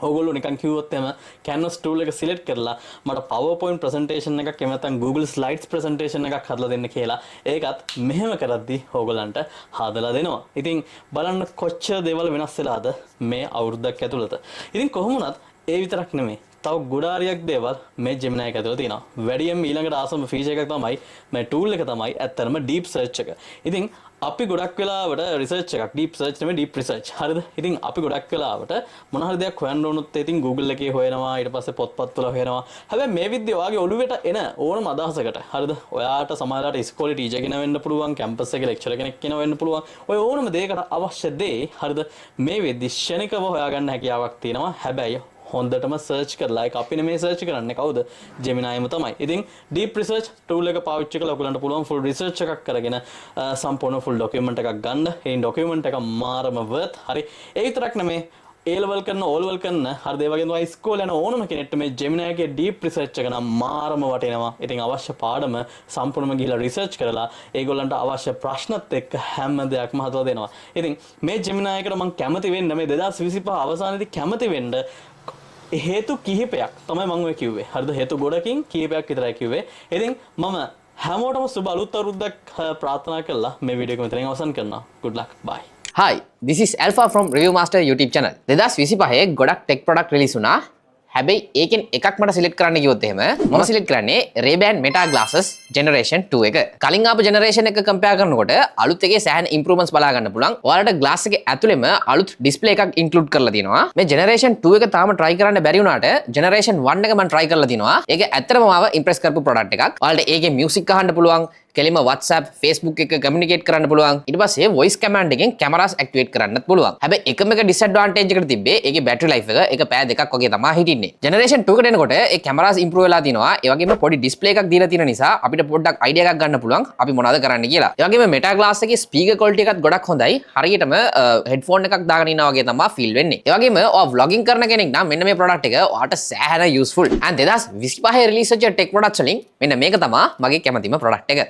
ඕගොල්ලෝ නිකන් කිව්වොත් එම Canvas tool එක සිලෙක්ට් කරලා මට PowerPoint presentation එකක් එහෙම නැත්නම් Google Slides presentation එකක් හදලා දෙන්න කියලා ඒකත් මෙහෙම කරද්දි ඕගොල්ලන්ට හදලා දෙනවා. ඉතින් බලන්න කොච්චර දේවල් වෙනස් වෙලාද මේ අවුරුද්දක් ඇතුළත. ඉතින් කොහොම වුණත් ඒ විතරක් නෙමෙයි, තව ගොඩාරියක් දේවල් මේ Gemini එක ඇතුළේ තියෙනවා. වැඩියෙන් ඊළඟට ආසම ෆීචර් එකක් තමයි මේ ටූල් එක තමයි ඇත්තටම ඩීප් සර්ච් එක. ඉතින් අපි ගොඩක් වෙලාවට රිසර්ච් එකක්, ඩීප් සර්ච් නෙමෙයි ඩීප් රිසර්ච්. හරිද? ඉතින් අපි ගොඩක් වෙලාවට මොන හරි දෙයක් හොයන්න ඕනොත් ඉතින් Google එකේ හොයනවා, ඊට පස්සේ පොත්පත්වල හොයනවා. හැබැයි මේ විදිහේ ඔයාගේ ඔළුවට එන ඕනම අදහසකට, හරිද? ඔයාට සමහරවිට ඉස්කෝලේ ටීචර් කෙනෙක් වෙන්න පුළුවන්, කැම්පස් එකේ ලෙක්චරර් කෙනෙක් කෙනෙක් වෙන්න පුළුවන්. ඔය ඕනම දෙයකට අවශ්‍ය දේ, හරිද? මේ විදිහේ ක්ෂණිකව හොයාගන්න හැකියාවක් තියෙනවා. හැබැයි හොඳටම සර්ච් කරලා, ඒක අපි නෙමෙයි සර්ච් කරන්නේ, කවුද? Gemini-ම තමයි. ඉතින් ඩීප් රිසර්ච් ටූල් එක පාවිච්චි කරලා ඔයගොල්ලන්ට පුළුවන් ෆුල් රිසර්ච් එකක් කරගෙන සම්පූර්ණ ෆුල් ඩොකියුමන්ට් එකක් ගන්න. ඒ ඩොකියුමන්ට් එක මාරම වර්ත්. හරි. ඒ විතරක් නෙමෙයි, A level කරන, O level කරන, හරිද, ඒ වගේම තමයි ඉස්කෝලේ යන ඕනම කෙනෙක්ට මේ Gemini එකේ ඩීප් රිසර්ච් එක නම් මාරම වටිනවා. ඉතින් අවශ්‍ය පාඩම සම්පූර්ණයෙන්ම ගිහිලා රිසර්ච් කරලා ඒගොල්ලන්ට අවශ්‍ය ප්‍රශ්නත් එක්ක හැම දෙයක්ම හදලා දෙනවා. ඉතින් මේ Gemini එකට මං කැමති වෙන්න මේ 2025 අවසානයේදී කැමති වෙන්න හේතු කිහිපයක් තමයි මං ඔය කිව්වේ. හරිද? හේතු ගොඩකින් කිහිපයක් විතරයි කිව්වේ. ඉතින් මම හැමෝටම සුබ අලුත් අවුරුද්දක් ප්‍රාර්ථනා කරලා මේ වීඩියෝ එක මෙතනින් අවසන් කරනවා. Good luck. Bye. Hi, this is Alpha from Review Master YouTube channel. 2025 ගොඩක් ටෙක් ප්‍රොඩක්ට් රිලීස් වුණා. හැබැයි ඒකෙන් එකක් මට සිලෙක්ට් කරන්න කිව්වොත් එහෙම, මම සිලෙක්ට් කරන්නේ Ray-Ban Meta Glasses Generation 2 එක. කලින් ආපු ජෙනරේෂන් එක කම්පෙයාර් කරනකොට අලුත් එකේ සෑහෙන ඉම්ප්‍රූව්මන්ට්ස් බලා ගන්න පුළුවන්. ඔයාලට ග්ලාස් එකේ ඇතුළෙම අලුත් ඩිස්ප්ලේ එකක් ඉන්ක්ලූඩ් කරලා තියෙනවා. මේ ජෙනරේෂන් 2 එක තාම try කරන්න බැරි වුණාට ජෙනරේෂන් 1 එක මම try කරලා තිනවා. ඒක ඇත්තටම මාව ඉම්ප්‍රෙස් කරපු ප්‍රොඩක්ට් එකක්. ඔයාලට ඒකේ මියුසික් අහන්න පුළුවන්. කෙලින්ම WhatsApp, Facebook එක කමියුනිකේට් කරන්න පුළුවන්. ඊට පස්සේ voice command එකෙන් කැමරාස් ඇක්ටිවේට් කරන්නත් පුළුවන්. හැබැයි එකම එක ඩිස්ඇඩ්වාන්ටේජ් එකට තිබ්බේ ඒකේ බැටරි ලයිෆ් එක. ඒක පැය 2ක් වගේ තමයි හිටින්නේ. ජෙනරේෂන් 2 එකට එනකොට ඒ කැමරාස් ඉම්ප්‍රූව් වෙලා තිනවා. ඒ වගේම පොඩි ඩිස්ප්ලේ එකක් දීලා තියෙන නිසා අපිට පොඩ්ඩක් අයිඩියා එකක් ගන්න පුළුවන් අපි මොනවද කරන්න කියලා. ඒ වගේම Meta Glass එකේ ස්පීකර් ක්වොලිටි එකත් ගොඩක් හොඳයි. හරියටම හෙඩ්ෆෝන් එකක් දාගෙන ඉන්නා වගේ තමයි ෆීල් වෙන්නේ. ඒ වගේම ඔයා ව්ලොගින් කරන කෙනෙක් නම් මෙන්න මේ ප්‍රොඩක්ට් එක ඔයාට සෑහෙන යූස්ෆුල්. And 2025 release වෙච්ච ටෙක් ප්‍රොඩක්ට්ස් වලින් මෙන්න මේක තමයි මගේ කැමතිම ප්‍රොඩක්ට් එක.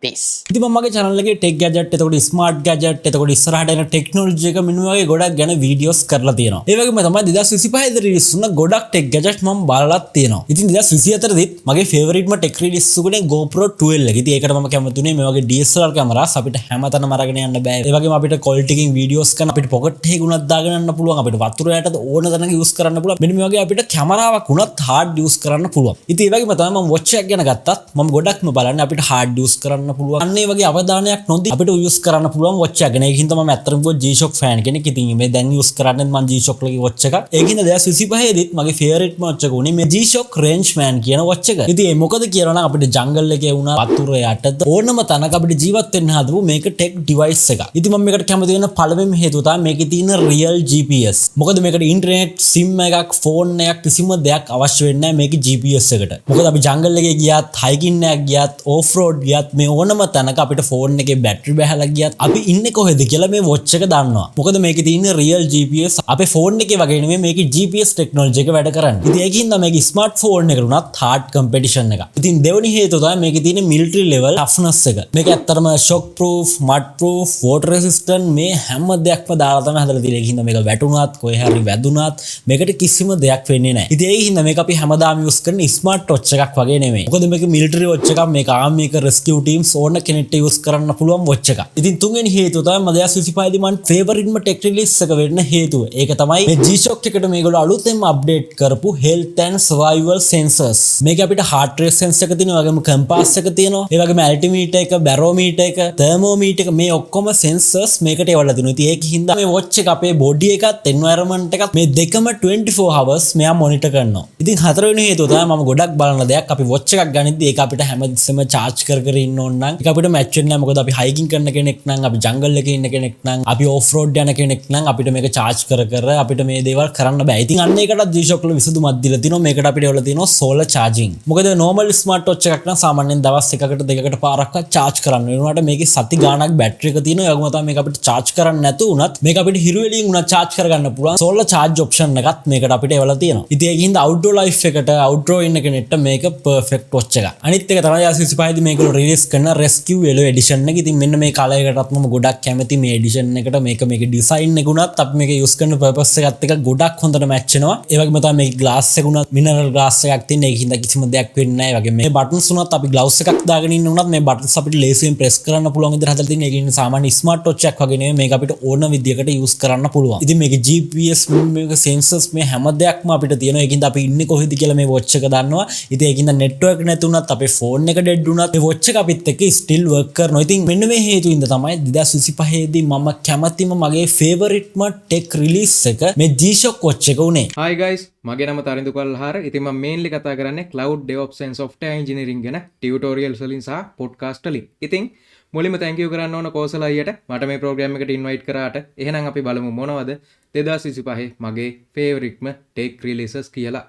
Peace. ඉතින් මම මගේ channel එකේ ටෙක් ගැජට්, එතකොට ස්මාර්ට් ගැජට්, එතකොට ඉස්සරහට එන ටෙක්නොලොජි එක මෙන්න මේ වගේ ගොඩක් ගැන වීඩියෝස් කරලා තියෙනවා. ඒ වගේම තමයි 2025 දී රිලීස් වුණ ගොඩක් ටෙක් ගැජට් මම බලලත් තියෙනවා. ඉතින් 2024 දිත් මගේ ෆේවරිට්ම ටෙක් රිලීස් උනේ GoPro 12 එක. ඉතින් ඒකට මම කැමති වුණේ මේ වගේ DSLR cameras අපිට හැමතැනම අරගෙන යන්න බෑ. ඒ වගේම අපිට ක්වොලිටි එකකින් වීඩියෝස් කරන අපිට පොකට් එකේ වුණත් දාගෙන යන්න පුළුවන්. අපිට වතුර යටද ඕන තැනක යූස් කරන්න පුළුවන්. මෙන්න මේ වගේ අපිට කැමරාවක් වුණත් හાર્ඩ් යූස් කරන්න පුළුවන්. ඉතින් ඒ වගේම තමයි මම වොච් එකක් ගැන ගත්තත් මම ගොඩක්ම බලන්නේ අපිට හાર્ඩ් යූස් කරන්න පුළුවන්. අන්න ඒ වගේ අවධානයක් නොදී අපිට යූස් කරන්න පුළුවන් වොච් එකක් ගැන. ඒක හින්දා මම ඇත්තටම කිව්වොත් G-Shock fan කෙනෙක්. ඉතින් මේ දැන් යූස් කරන්නේ මම G-Shock ලගේ වොච් එකක්. ඒක හින්දා 2025 දිත් මගේ ෆේවරිට්ම වොච් එක උනේ මේ G-Shock Rangeman කියන වොච් එක. ඉතින් ඒ මොකද කියලා නම් අපිට ජංගල් එකේ වුණා, වතුර යටද ඕනම තැනක අපිට ජීවත් වෙන්න හදපු මේක ටෙක් ඩිවයිස් එකක්. ඉතින් මම මේකට කැමති වෙන පළවෙනිම හේතුව තමයි මේකේ තියෙන රියල් GPS. මොකද මේකට ඉන්ටර්නෙට්, සිම් එකක්, ෆෝන් එකක් කිසිම දෙයක් අවශ්‍ය වෙන්නේ නැහැ මේකේ GPS එකට. මොකද අපි ජංගල් එකේ ගියත්, හයිකින් එකක් ගියත්, ඕෆ් රෝඩ් ගියත් මේ ඕනම තැනක අපිට ෆෝන් එකේ බැටරි බැහැලා ගියත් අපි ඉන්නේ කොහෙද කියලා මේ වොච් එක දන්නවා. මොකද මේකේ තියෙන රියල් GPS අපේ ෆෝන් එකේ වගේ නෙමෙයි, මේකේ GPS technology එක වැඩ කරන්නේ. ඉතින් ඒක හින්දා මේක ස්මාර්ට් ෆෝන් එකට උනත් හાર્ඩ් කම්පිටිෂන් එකක්. ඉතින් දෙවෙනි හේතුව තමයි මේකේ තියෙන මිලිටරි ලෙවල් ටෆ්නස් එක. මේක ඇත්තටම shock proof, mud proof, water resistant මේ හැම දෙයක්ම දාලා තමයි හදලා තියෙන්නේ. ඒක හින්දා මේක වැටුණත්, කොහේ හරි වැදුනත් මේකට කිසිම දෙයක් වෙන්නේ නැහැ. ඉතින් ඒ හින්දා මේක අපි හැමදාම යූස් කරන ස්මාර්ට් වොච් එකක් වගේ නෙමෙයි. මොකද මේක මිලිටරි වොච් එකක්, මේක ආමි එක රෙස්කියු ටීම්ස් ඕන කෙනෙක්ට යූස් කරන්න පුළුවන් වොච් එකක්. ඉතින් තුන්වෙනි හේතුව තමයි මම 2025 දී මං ෆේවරිට්ම ටෙක් රිලීස් එක වෙන්න හේතුව. ඒක තමයි මේ G-Shock එකට මේගොල්ලෝ අලුතෙන්ම අප්ඩේට් කරපු health and survival sensors. මේක අපිට heart rate sensor එක තියෙනවා, ඒ වගේම කම්පාස් එක තියෙනවා, ඒ වගේම ඇල්ටිමීටර් එක, බැරෝමීටර් එක, තර්මෝමීටර් එක, මේ ඔක්කොම සෙන්සර්ස් මේකට එවලා තියෙනවා. ඉතින් ඒක හින්දා මේ වොච් එක අපේ බොඩි එකත් එන්වයරන්මන්ට් එකත් මේ දෙකම 24 hours මෙයා මොනිටර් කරනවා. ඉතින් හතරවෙනි හේතුව තමයි මම ගොඩක් බලන දෙයක්, අපි වොච් එකක් ගනිද්දි ඒක අපිට හැමතිස්සෙම චාර්ජ් කර කර ඉන්න ඕන නම් ඒක අපිට මැච් වෙන්නේ නැහැ. මොකද අපි හයිකින් කරන කෙනෙක් නම්, අපි ජංගල් එකේ ඉන්න කෙනෙක් නම්, අපි ඔෆ් රෝඩ් යන කෙනෙක් නම් අපිට මේක චාර්ජ් කර කර අපිට මේ දේවල් කරන්න බෑ. ඉතින් අන්න ඒකටත් G-Shock වල විසඳුමක් දීලා තිනවා. මේකට අපිට එවලා තිනවා සෝලර් චාර්ජින්. මොකද නෝමල් ස්මාර්ට් වොච් එකක් නම් සාමාන්‍යයෙන් දවස් එකකට දෙකකට පාරක්වත් චාර්ජ් කරන්න වෙනවා. උනාට මේකේ සති ගාණක් බැටරි එක තියෙනවා. ඒ වගේම තමයි මේක අපිට චාර්ජ් කරන්න නැතුව වුණත් මේක අපිට හිරු එළියෙන් වුණත් චාර්ජ් කරගන්න පුළුවන්. සෝලර් චාර්ජ් ඔප්ෂන් එකත් මේකට අපිට එවලා තියෙනවා. ඉතින් ඒක හින්දා අවුට්ඩෝර් ලයිෆ් එකට අවුට්ඩෝර් ඉන්න කෙනෙක්ට මේක පර්ෆෙක්ට් වොච් එකක්. අනිත් එක තමයි 2025 දී මේගොල්ලෝ රිලීස් කරන රෙස්කියු යෙලෝ එඩිෂන් එක. ඉතින් මෙන්න මේ කලර් එකටත් මම ගොඩක් කැමති මේ එඩිෂන් එකට. මේක ඩිසයින් එක උනත් අපි මේක යූස් කරන පර්පස් එකත් එක්ක ගොඩක් හොඳට මැච් වෙනවා. ඒ වගේම තමයි මේක ග්ලාස් එක උනත් මිනරල් ග්ලාස් එකක් තියෙන. ඒක හින්දා කිසිම දෙයක් වෙන්නේ නැහැ. ඒ වගේම මේ බටන්ස් උනත් අපි ග්ලව්ස් එකක් දාගෙන ඉන්න උනත් මේ බටන්ස් අපිට ලේසියෙන් ප්‍රෙස් කරන්න පුළුවන් විදිහට හදලා තියෙන. ඒක ඉන්නේ සාමාන්‍ය ස්මාර්ට් වොච් එකක් වගේ නෙමෙයි. මේක අපිට ඕන විදිහකට යූස් කරන්න පුළුවන්. ඉතින් මේක GPS, මේක සෙන්සර්ස්, මේ හැම දෙයක්ම අපිට තියෙනවා. ඒක හින්දා අපි ඉන්නේ කොහෙද කියලා මේ වොච් එක දන්නවා. ඉතින් ඒක හින්දා නෙට්වර්ක් නැති වුණත්, අපේ ෆෝන් එක ඩෙඩ් වුණත් මේ වොච් එක අපිත් එක්ක ස්ටිල් වර්ක් කරනවා. ඉතින් මෙන්න මේ හේතු හින්දා තමයි 2025 දී මම කැමතිම මගේ ෆේවරිට්ම ටෙක් රිලීස් එක මේ G-Shock watch එක උනේ. Hi guys, මගේ නම තරිඳු කල්හාර. ඉතින් මම මේන්ලි කතා කරන්නේ cloud DevOps and software engineering ගැන ටියුටෝරියල්ස් වලින් සහ පොඩ්කාස්ට් වලින්. ඉතින් මුලින්ම thank you කරන්න ඕන කෝසල අයියට මට මේ ප්‍රෝග්‍රෑම් එකට ඉන්වයිට් කරාට. එහෙනම් අපි බලමු මොනවද 2025 මගේ ෆේවරිට්ම ටෙක් රිලීසස් කියලා.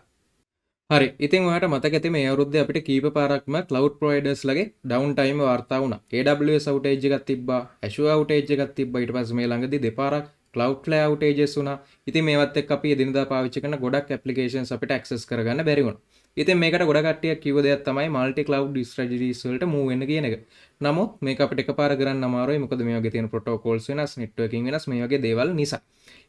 හරි, ඉතින් ඔයාට මතක ඇති මේ අවුරුද්දේ අපිට කීප පාරක්ම ක්ලවුඩ් ප්‍රොවයිඩර්ස් ලගේ ඩවුන් ටයිම් වාර්තා වුණා. AWS අවුටේජ් එකක් තිබ්බා, Azure අවුටේජ් එකක් තිබ්බා. ඊට පස්සේ මේ ළඟදී දෙපාරක් Cloudflare outages වුණා. ඉතින් මේවත් එක්ක අපි එදිනදා පාවිච්චි කරන ගොඩක් ඇප්ලිකේෂන්ස් අපිට ඇක්සස් කරගන්න බැරි වුණා. ඉතින් මේකට ගොඩ කට්ටියක් කිව්ව දෙයක් තමයි මල්ටි ක්ලවුඩ් ස්ට්‍රැටජිස් වලට මූව් වෙන්න කියන එක. නමුත් මේක අපිට එකපාර කරන්න අමාරුයි. මොකද මේ වගේ තියෙන ප්‍රොටෝකෝල්ස් වෙනස්, නෙට්වර්කින් වෙනස්, මේ වගේ දේවල් නිසා.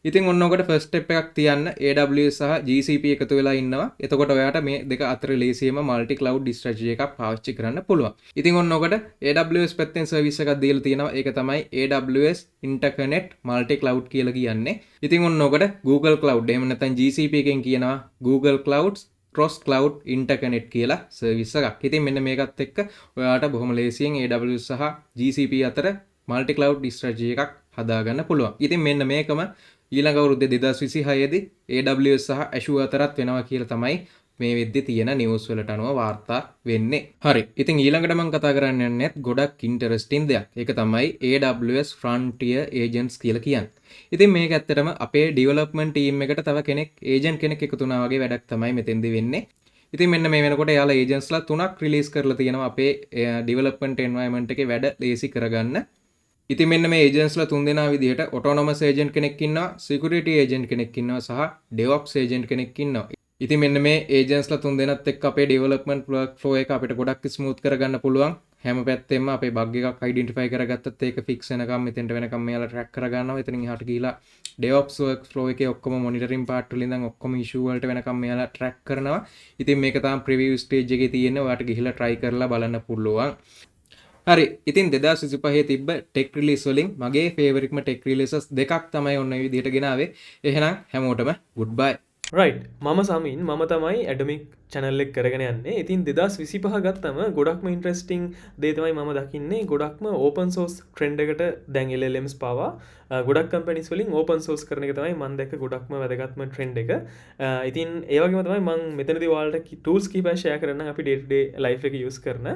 ඉතින් ඔන්න ඔකට ෆස්ට් ස්ටෙප් එකක් තියන්න AWS සහ GCP එකතු වෙලා ඉන්නවා. එතකොට ඔයාට මේ දෙක අතර ලේසියෙම මල්ටි ක්ලවුඩ් ස්ට්‍රැටජි එකක් පාවිච්චි කරන්න පුළුවන්. ඉතින් ඔන්න ඔකට AWS පැත්තෙන් සර්විස් එකක් දීලා තියෙනවා. ඒක තමයි AWS Interconnect Multi Cloud කියලා කියන්නේ. ඉතින් ඔන්න ඔකට Google Cloud එහෙම නැත්නම් GCP එකෙන් කියනවා Google Clouds Cross Cloud Interconnect කියලා සර්විස් එකක්. ඉතින් මෙන්න මේකත් එක්ක ඔයාට බොහොම ලේසියෙන් AWS සහ GCP අතර මල්ටි ක්ලවුඩ් ස්ට්‍රැටජි එකක් හදාගන්න පුළුවන්. ඉතින් මෙන්න මේකම ඊළඟ අවුරුද්දේ 2026 දී AWS සහ Azure අතරත් වෙනවා කියලා තමයි මේ වෙද්දි තියෙන නිවුස් වලට අනුව වාර්තා වෙන්නේ. හරි. ඉතින් ඊළඟට මම කතා කරන්න යන්නේ ගොඩක් ඉන්ටරෙස්ටිං දෙයක්. ඒක තමයි AWS Frontier Agents කියලා කියන්නේ. ඉතින් මේක ඇත්තටම අපේ ඩෙවලොප්මන්ට් ටීම් එකට තව කෙනෙක්, ඒජන්ට් කෙනෙක් එකතු වුණා වගේ වැඩක් තමයි මෙතෙන්දි වෙන්නේ. ඉතින් මෙන්න මේ වෙනකොට එයාලා ඒජන්ට්ස්ලා තුනක් රිලීස් කරලා තියෙනවා අපේ ඩෙවලොප්මන්ට් එන්වයරන්මන්ට් එකේ වැඩ ලේසි කරගන්න. ඉතින් මෙන්න මේ ඒජන්ට්ස්ලා තුන් දෙනා විදිහට ඔටෝනොමස් ඒජන්ට් කෙනෙක් ඉන්නවා, සිකියුරිටි ඒජන්ට් කෙනෙක් ඉන්නවා සහ DevOps agent කෙනෙක් ඉන්නවා. ඉතින් මෙන්න මේ ඒජන්ට්ස්ලා තුන් දෙනත් එක්ක අපේ ඩෙවලොප්මන්ට් වර්ක් ෆ්ලෝ එක අපිට ගොඩක් ස්මූත් කරගන්න පුළුවන්. හැම පැත්තෙම අපේ බග් එකක් අයිඩෙන්ටිෆයි කරගත්තත් ඒක ෆික්ස් වෙනකම්, මෙතෙන්ට වෙනකම් මෙයාලා ට්‍රැක් කරගන්නවා. එතනින් එහාට ගිහිලා DevOps work flow එකේ ඔක්කොම මොනිටරින් පාර්ට් වලින් ඉඳන් ඔක්කොම ඉෂුව වලට වෙනකම් මෙයාලා ට්‍රැක් කරනවා. ඉතින් මේක තාම ප්‍රිවිව් ස්ටේජ් එකේ තියෙන. ඔයාලට ගිහිලා try කරලා බලන්න පුළුවන්. හරි, ඉතින් 2025 තිබ්බ ටෙක් රිලීස් වලින් මගේ ෆේවරිට්ම ටෙක් රිලීසස් දෙකක් තමයි ඔන්න ඔය විදිහට ගෙනාවේ. එහෙනම් හැමෝටම ගුඩ් බයි. රයිට්, මම සමින්. මම තමයි ඇඩමික් චැනල් එක කරගෙන යන්නේ. ඉතින් 2025 ගත්තම ගොඩක්ම ඉන්ට්‍රෙස්ටිං දේ තමයි මම දකින්නේ ගොඩක්ම ඕපන් සෝස් ට්‍රෙන්ඩ් එකට. දැන් LLMs පවා ගොඩක් කම්පැනිස් වලින් ඕපන් සෝස් කරන එක තමයි මම දැක්ක ගොඩක්ම වැදගත්ම ට්‍රෙන්ඩ් එක. ඉතින් ඒ වගේම තමයි මං මෙතනදී ඔයාලට ටූල්ස් කිහිපයක් ෂෙයා කරන්නම් අපි ඩේ ටු ඩේ ලයිෆ් එකේ යූස් කරන.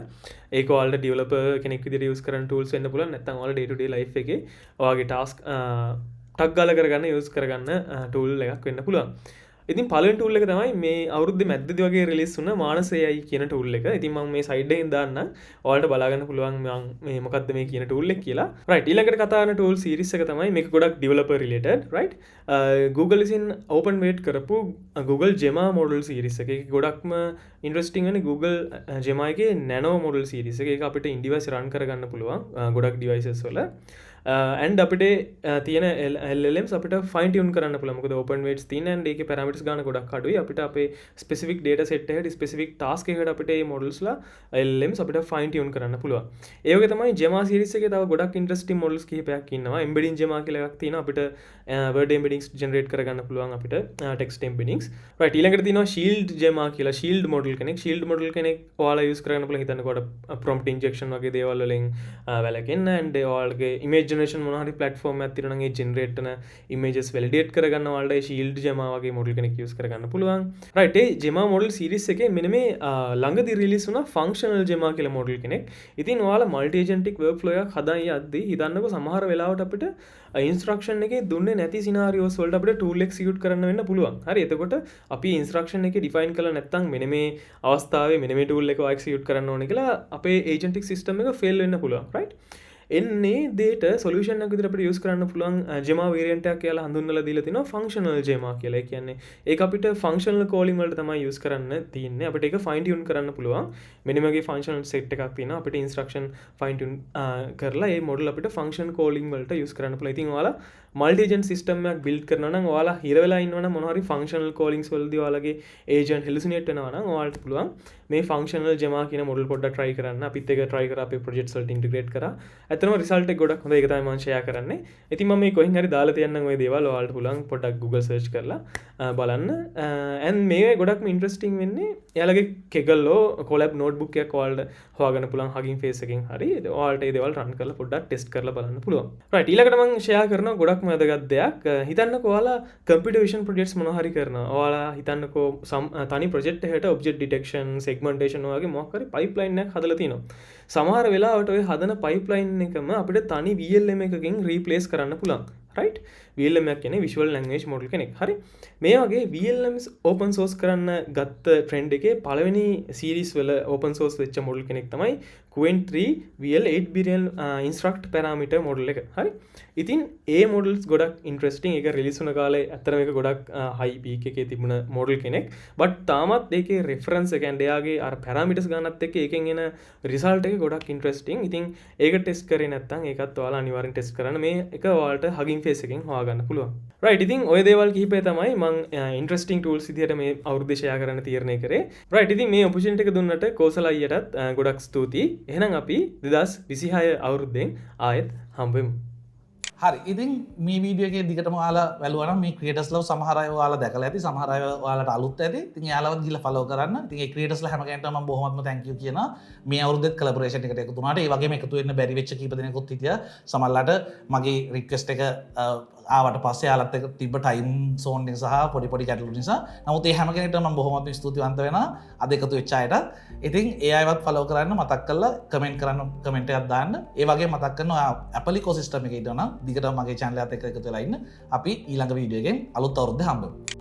ඒක ඔයාලට ඩෙවලොපර් කෙනෙක් විදිහට යූස් කරන ටූල්ස් වෙන්න පුළුවන්, නැත්නම් ඔයාලා ඩේ ටු ඩේ ලයිෆ් එකේ ඔයාගේ ටාස්ක් ටක් ගාලා කරගන්න යූස් කරගන්න ටූල් එකක් වෙන්න පුළුවන්. ඉතින් පළවෙනි ටූල් එක තමයි මේ අවුරුද්දේ මැද්දදී වගේ රිලීස් වුණ මානස AI කියන ටූල් එක. ඉතින් මම මේ සයිඩ් එකෙන් දාන්නම්. ඔයාලට බලා ගන්න පුළුවන් මං මේ මොකද්ද මේ කියන ටූල් එක කියලා. රයිට්, ඊළඟට කතා කරන ටූල් සීරීස් එක තමයි මේක ගොඩක් ඩෙවලොපර් රිලේටඩ්. රයිට්, Google විසින් ඕපන් වේට් කරපු Google Gemma model series එක. ඒක ගොඩක්ම ඉන්ට්‍රෙස්ටිං වෙන්නේ Google Gemma එකේ Nano model series එක. ඒක අපිට ඉන් ඩිවයිස් රන් කරගන්න පුළුවන් ගොඩක් ඩිවයිසස් වල. ඇන්ඩ් අපිට තියෙන LLMs අපිට ෆයින් ටියුන් කරන්න පුළුවන්. මොකද ඕපන් වේට්ස් තියෙන ඇන්ඩ් ඒකේ පැරාමීටර්ස් ගන්න ගොඩක් අඩුයි. අපිට අපේ ස්පෙසිෆික් ඩේටා සෙට් එකට, ස්පෙසිෆික් ටාස්ක් එකකට අපිට මේ මොඩල්ස් ලා LLMs අපිට ෆයින් ටියුන් කරන්න පුළුවන්. ඒ වගේ තමයි Gemma series එකේ තව ගොඩක් ඉන්ට්‍රෙස්ටිං මොඩල්ස් කිහිපයක් ඉන්නවා. එම්බෙඩින් Gemma කියලා එකක් තියෙනවා. අපිට වර්ඩ් එම්බෙඩින්ග්ස් ජෙනරේට් කරගන්න පුළුවන් අපිට ටෙක්ස්ට් එම්බෙඩින්ග්ස්. රයිට්, ඊළඟට තියෙනවා Shield Gemma කියලා Shield model කෙනෙක්. Shield model කෙනෙක් ඔයාලා යූස් කරගන්න පුළුවන් හිතන්නකෝ ඔයාලට ප්‍රොම්ප්ට් ඉන්ජෙක්ෂන් වගේ දේවල් වලින් වැළකෙන්න ඇන්ඩ් ඔයාලගේ ඉමේජ් ජෙනරේෂන් මොන හරි ප්ලැට්ෆෝම් එකක් තියෙනවා නම් ඒ ජෙනරේට් කරන ඉමේජස් වැලිඩේට් කරගන්න ඔයාලට ඒ Shield Gemma වගේ මොඩල් කෙනෙක් යූස් කරගන්න පුළුවන්. රයිට්, ඒ Gemma model series එකේ මෙන්න මේ ළඟදී රිලීස් වුණා ෆන්ක්ෂනල් Gemma කියලා මොඩල් කෙනෙක්. ඉතින් ඔයාලා මල්ටි ඒජන්ටික් වර්ක්ෆ්ලෝ එකක් හදන් යද්දී හිතන්නකෝ සමහර වෙලාවට අපිට ඉන්ස්ට්‍රක්ෂන් එකේ දුන්නේ නැති සිනාරියෝස් වලට අපිට ටූල් එක්සිකියුට් කරන්න වෙන්න පුළුවන්. හරි, එතකොට අපි ඉන්ස්ට්‍රක්ෂන් එකේ ඩිෆයින් කරලා නැත්නම් මෙන්න මේ අවස්ථාවේ මෙන්න මේ ටූල් එක එක්සිකියුට් කරන්න ඕනේ කියලා අපේ ඒජන්ටික් සිස්ටම් එක ෆේල් වෙන්න පුළුවන්. රයිට්, එන්නේ දේට සොලියුෂන් එකක් විදිහට අපිට යූස් කරන්න පුළුවන් Gemma variant එකක් කියලා හඳුන්වලා දීලා තිනවා ෆන්ක්ෂනල් Gemma කියලා. ඒ කියන්නේ ඒක අපිට ෆන්ක්ෂනල් කෝලින් වලට තමයි යූස් කරන්න තියෙන්නේ. අපිට ඒක ෆයින් ටියුන් කරන්න පුළුවන්. මෙන්න මේ වගේ ෆන්ක්ෂනල් සෙට් එකක් තියෙනවා. අපිට ඉන්ස්ට්‍රක්ෂන් ෆයින් ටියුන් කරලා ඒ මොඩල් අපිට ෆන්ක්ෂන් කෝලින් වලට යූස් කරන්න පුළුවන්. ඉතින් ඔයාලා මල්ටි ඒජන්ට් සිස්ටම් එකක් බිල්ඩ් කරනවා නම්, ඔයාලා හිර වෙලා ඉන්නවා නම්, මොනවා හරි ෆන්ක්ෂනල් කෝලින්ග්ස් වලදී ඔයාලගේ ඒජන්ට් හෙලුසිනේට් වෙනවා නම් ඔයාලට පුළුවන් මේ ෆන්ක්ෂනල් Gemma කියන මොඩල් පොඩ්ඩක් try කරන්න. අපිත් ඒක try කරා, අපේ ප්‍රොජෙක්ට්ස් වලට ඉන්ටිග්‍රේට් කරා. ඇත්තටම රිසල්ට් එක ගොඩක් හොඳයි. ඒක තමයි මම ෂෙයා කරන්නේ. ඉතින් මම මේ කොහෙන් හරි දාලා තියන්නම් ඔය දේවල්. ඔයාලට පුළුවන් පොඩ්ඩක් Google search කරලා බලන්න. ඇන්ඩ් මේ ගොඩක්ම ඉන්ට්‍රෙස්ටිං වෙන්නේ එයාලගේ Kaggle Colab notebook එකක් ඔයාලට හොයාගන්න පුළුවන් Hugging Face එකෙන්. හරි, ඔයාලට ඒ දේවල් රන් කරලා පොඩ්ඩක් ටෙස්ට් කරලා බලන්න පුළුවන්. රයිට්, ඊළඟට මම ෂෙයා කරන ගොඩක්ම වැදගත් දෙයක්. හිතන්නකෝ ඔයාලා කම්පියුටර් විෂන් ප්‍රොජෙක්ට්ස් මොනවා හරි කරනවා. ඔයාලා හිතන්නකෝ තනි ප්‍රොජෙක්ට් එකකට ඔබ්ජෙක්ට් ඩිටෙක්ෂන්, සෙග්මන්ටේෂන් වගේ මොකක් හරි පයිප්ලයින් එකක් හදලා තිනවා. සමහර වෙලාවට ඔය හදන පයිප්ලයින් එකම අපිට තනි VLM එකකින් රීප්ලේස් කරන්න පුළුවන්. රයිට්, VLM එකක් කියන්නේ විෂුවල් ලැන්ග්වේජ් මොඩල් කෙනෙක්. හරි, මේ වගේ VLMs open source කරන්න ගත්ත ට්‍රෙන්ඩ් එකේ පළවෙනි සීරීස් වල ඕපන් සෝස් වෙච්ච මොඩල් කෙනෙක් තමයි Qwen 3 VL 8 billion instruct parameter model එක. හරි. ඉතින් ඒ මොඩල්ස් ගොඩක් ඉන්ට්‍රෙස්ටිං. ඒක රිලීස් වුණ කාලේ ඇත්තටම ඒක ගොඩක් හයි පීක් එකේ තිබුණ මොඩල් කෙනෙක්. බට් තාමත් ඒකේ රෙෆරන්ස් එක ඇන්ඩ් එයාගේ අර පැරාමීටර්ස් ගන්නත් එක්ක ඒකෙන් එන රිසල්ට් එක ගොඩක් ඉන්ට්‍රෙස්ටිං. ඉතින් ඒක ටෙස්ට් කරේ නැත්නම් ඒකත් ඔයාලා අනිවාර්යෙන් ටෙස්ට් කරන්න. මේ එක ඔයාලට හගින් ෆේස් එකෙන් හොයාගන්න පුළුවන්. රයිට්, ඉතින් ඔය දේවල් කිහිපය තමයි මං ඉන්ට්‍රෙස්ටිං ටූල්ස් විදිහට මේ අවුරුද්දේ ෂෙයා කරන්න තීරණය කරේ. රයිට්, ඉතින් මේ ඔපචුනිටි එක දුන්නට කෝසල අයියටත් ගොඩක් ස්තුතියි. එහෙනම් අපි 2026 අවුරුද්දෙන් ආයෙත් හම්බෙමු. හරි, ඉතින් මේ වීඩියෝ එකේ දිගටම ඔයාලා බැලුවා නම් මේ ක්‍රියේටර්ස්ලව සමහර අය ඔයාලා දැකලා ඇති, සමහර අය ඔයාලට අලුත් ඇති. ඉතින් එයාලවත් ගිහලා ෆලෝ කරන්න. ඉතින් ඒ ක්‍රියේටර්ස්ලා හැම කෙනෙක්ටම මම බොහොමත්ම thank you කියනවා මේ අවුරුද්දෙත් කොලැබොරේෂන් එකට එකතු වුණාට. ඒ වගේම එකතු වෙන්න බැරි වෙච්ච කීප දෙනෙකුත් හිටියා. සමහරලාට මගේ රික්වෙස්ට් එක ආවට පස්සේ එයාලත් එක්ක තිබ්බ ටයිම් සෝන් එක සහ පොඩි පොඩි ගැටලු නිසා. නමුත් ඒ හැම කෙනෙක්ටම මම බොහොමත්ම ස්තුතිවන්ත වෙනවා අද එකතු වෙච්ච අයටත්. ඉතින් ඒ අයවත් ෆලෝ කරන්න මතක් කරලා කමෙන්ට් කරන්න, කමෙන්ට් එකක් දාන්න. ඒ වගේම මතක් කරනවා ඔයා Apple ecosystem එකේ ඉන්නවා නම් දිගටම මගේ channel එකත් එක්ක එකතු වෙලා ඉන්න. අපි ඊළඟ වීඩියෝ එකෙන් අලුත් අවුරුද්දේ හම්බෙමු.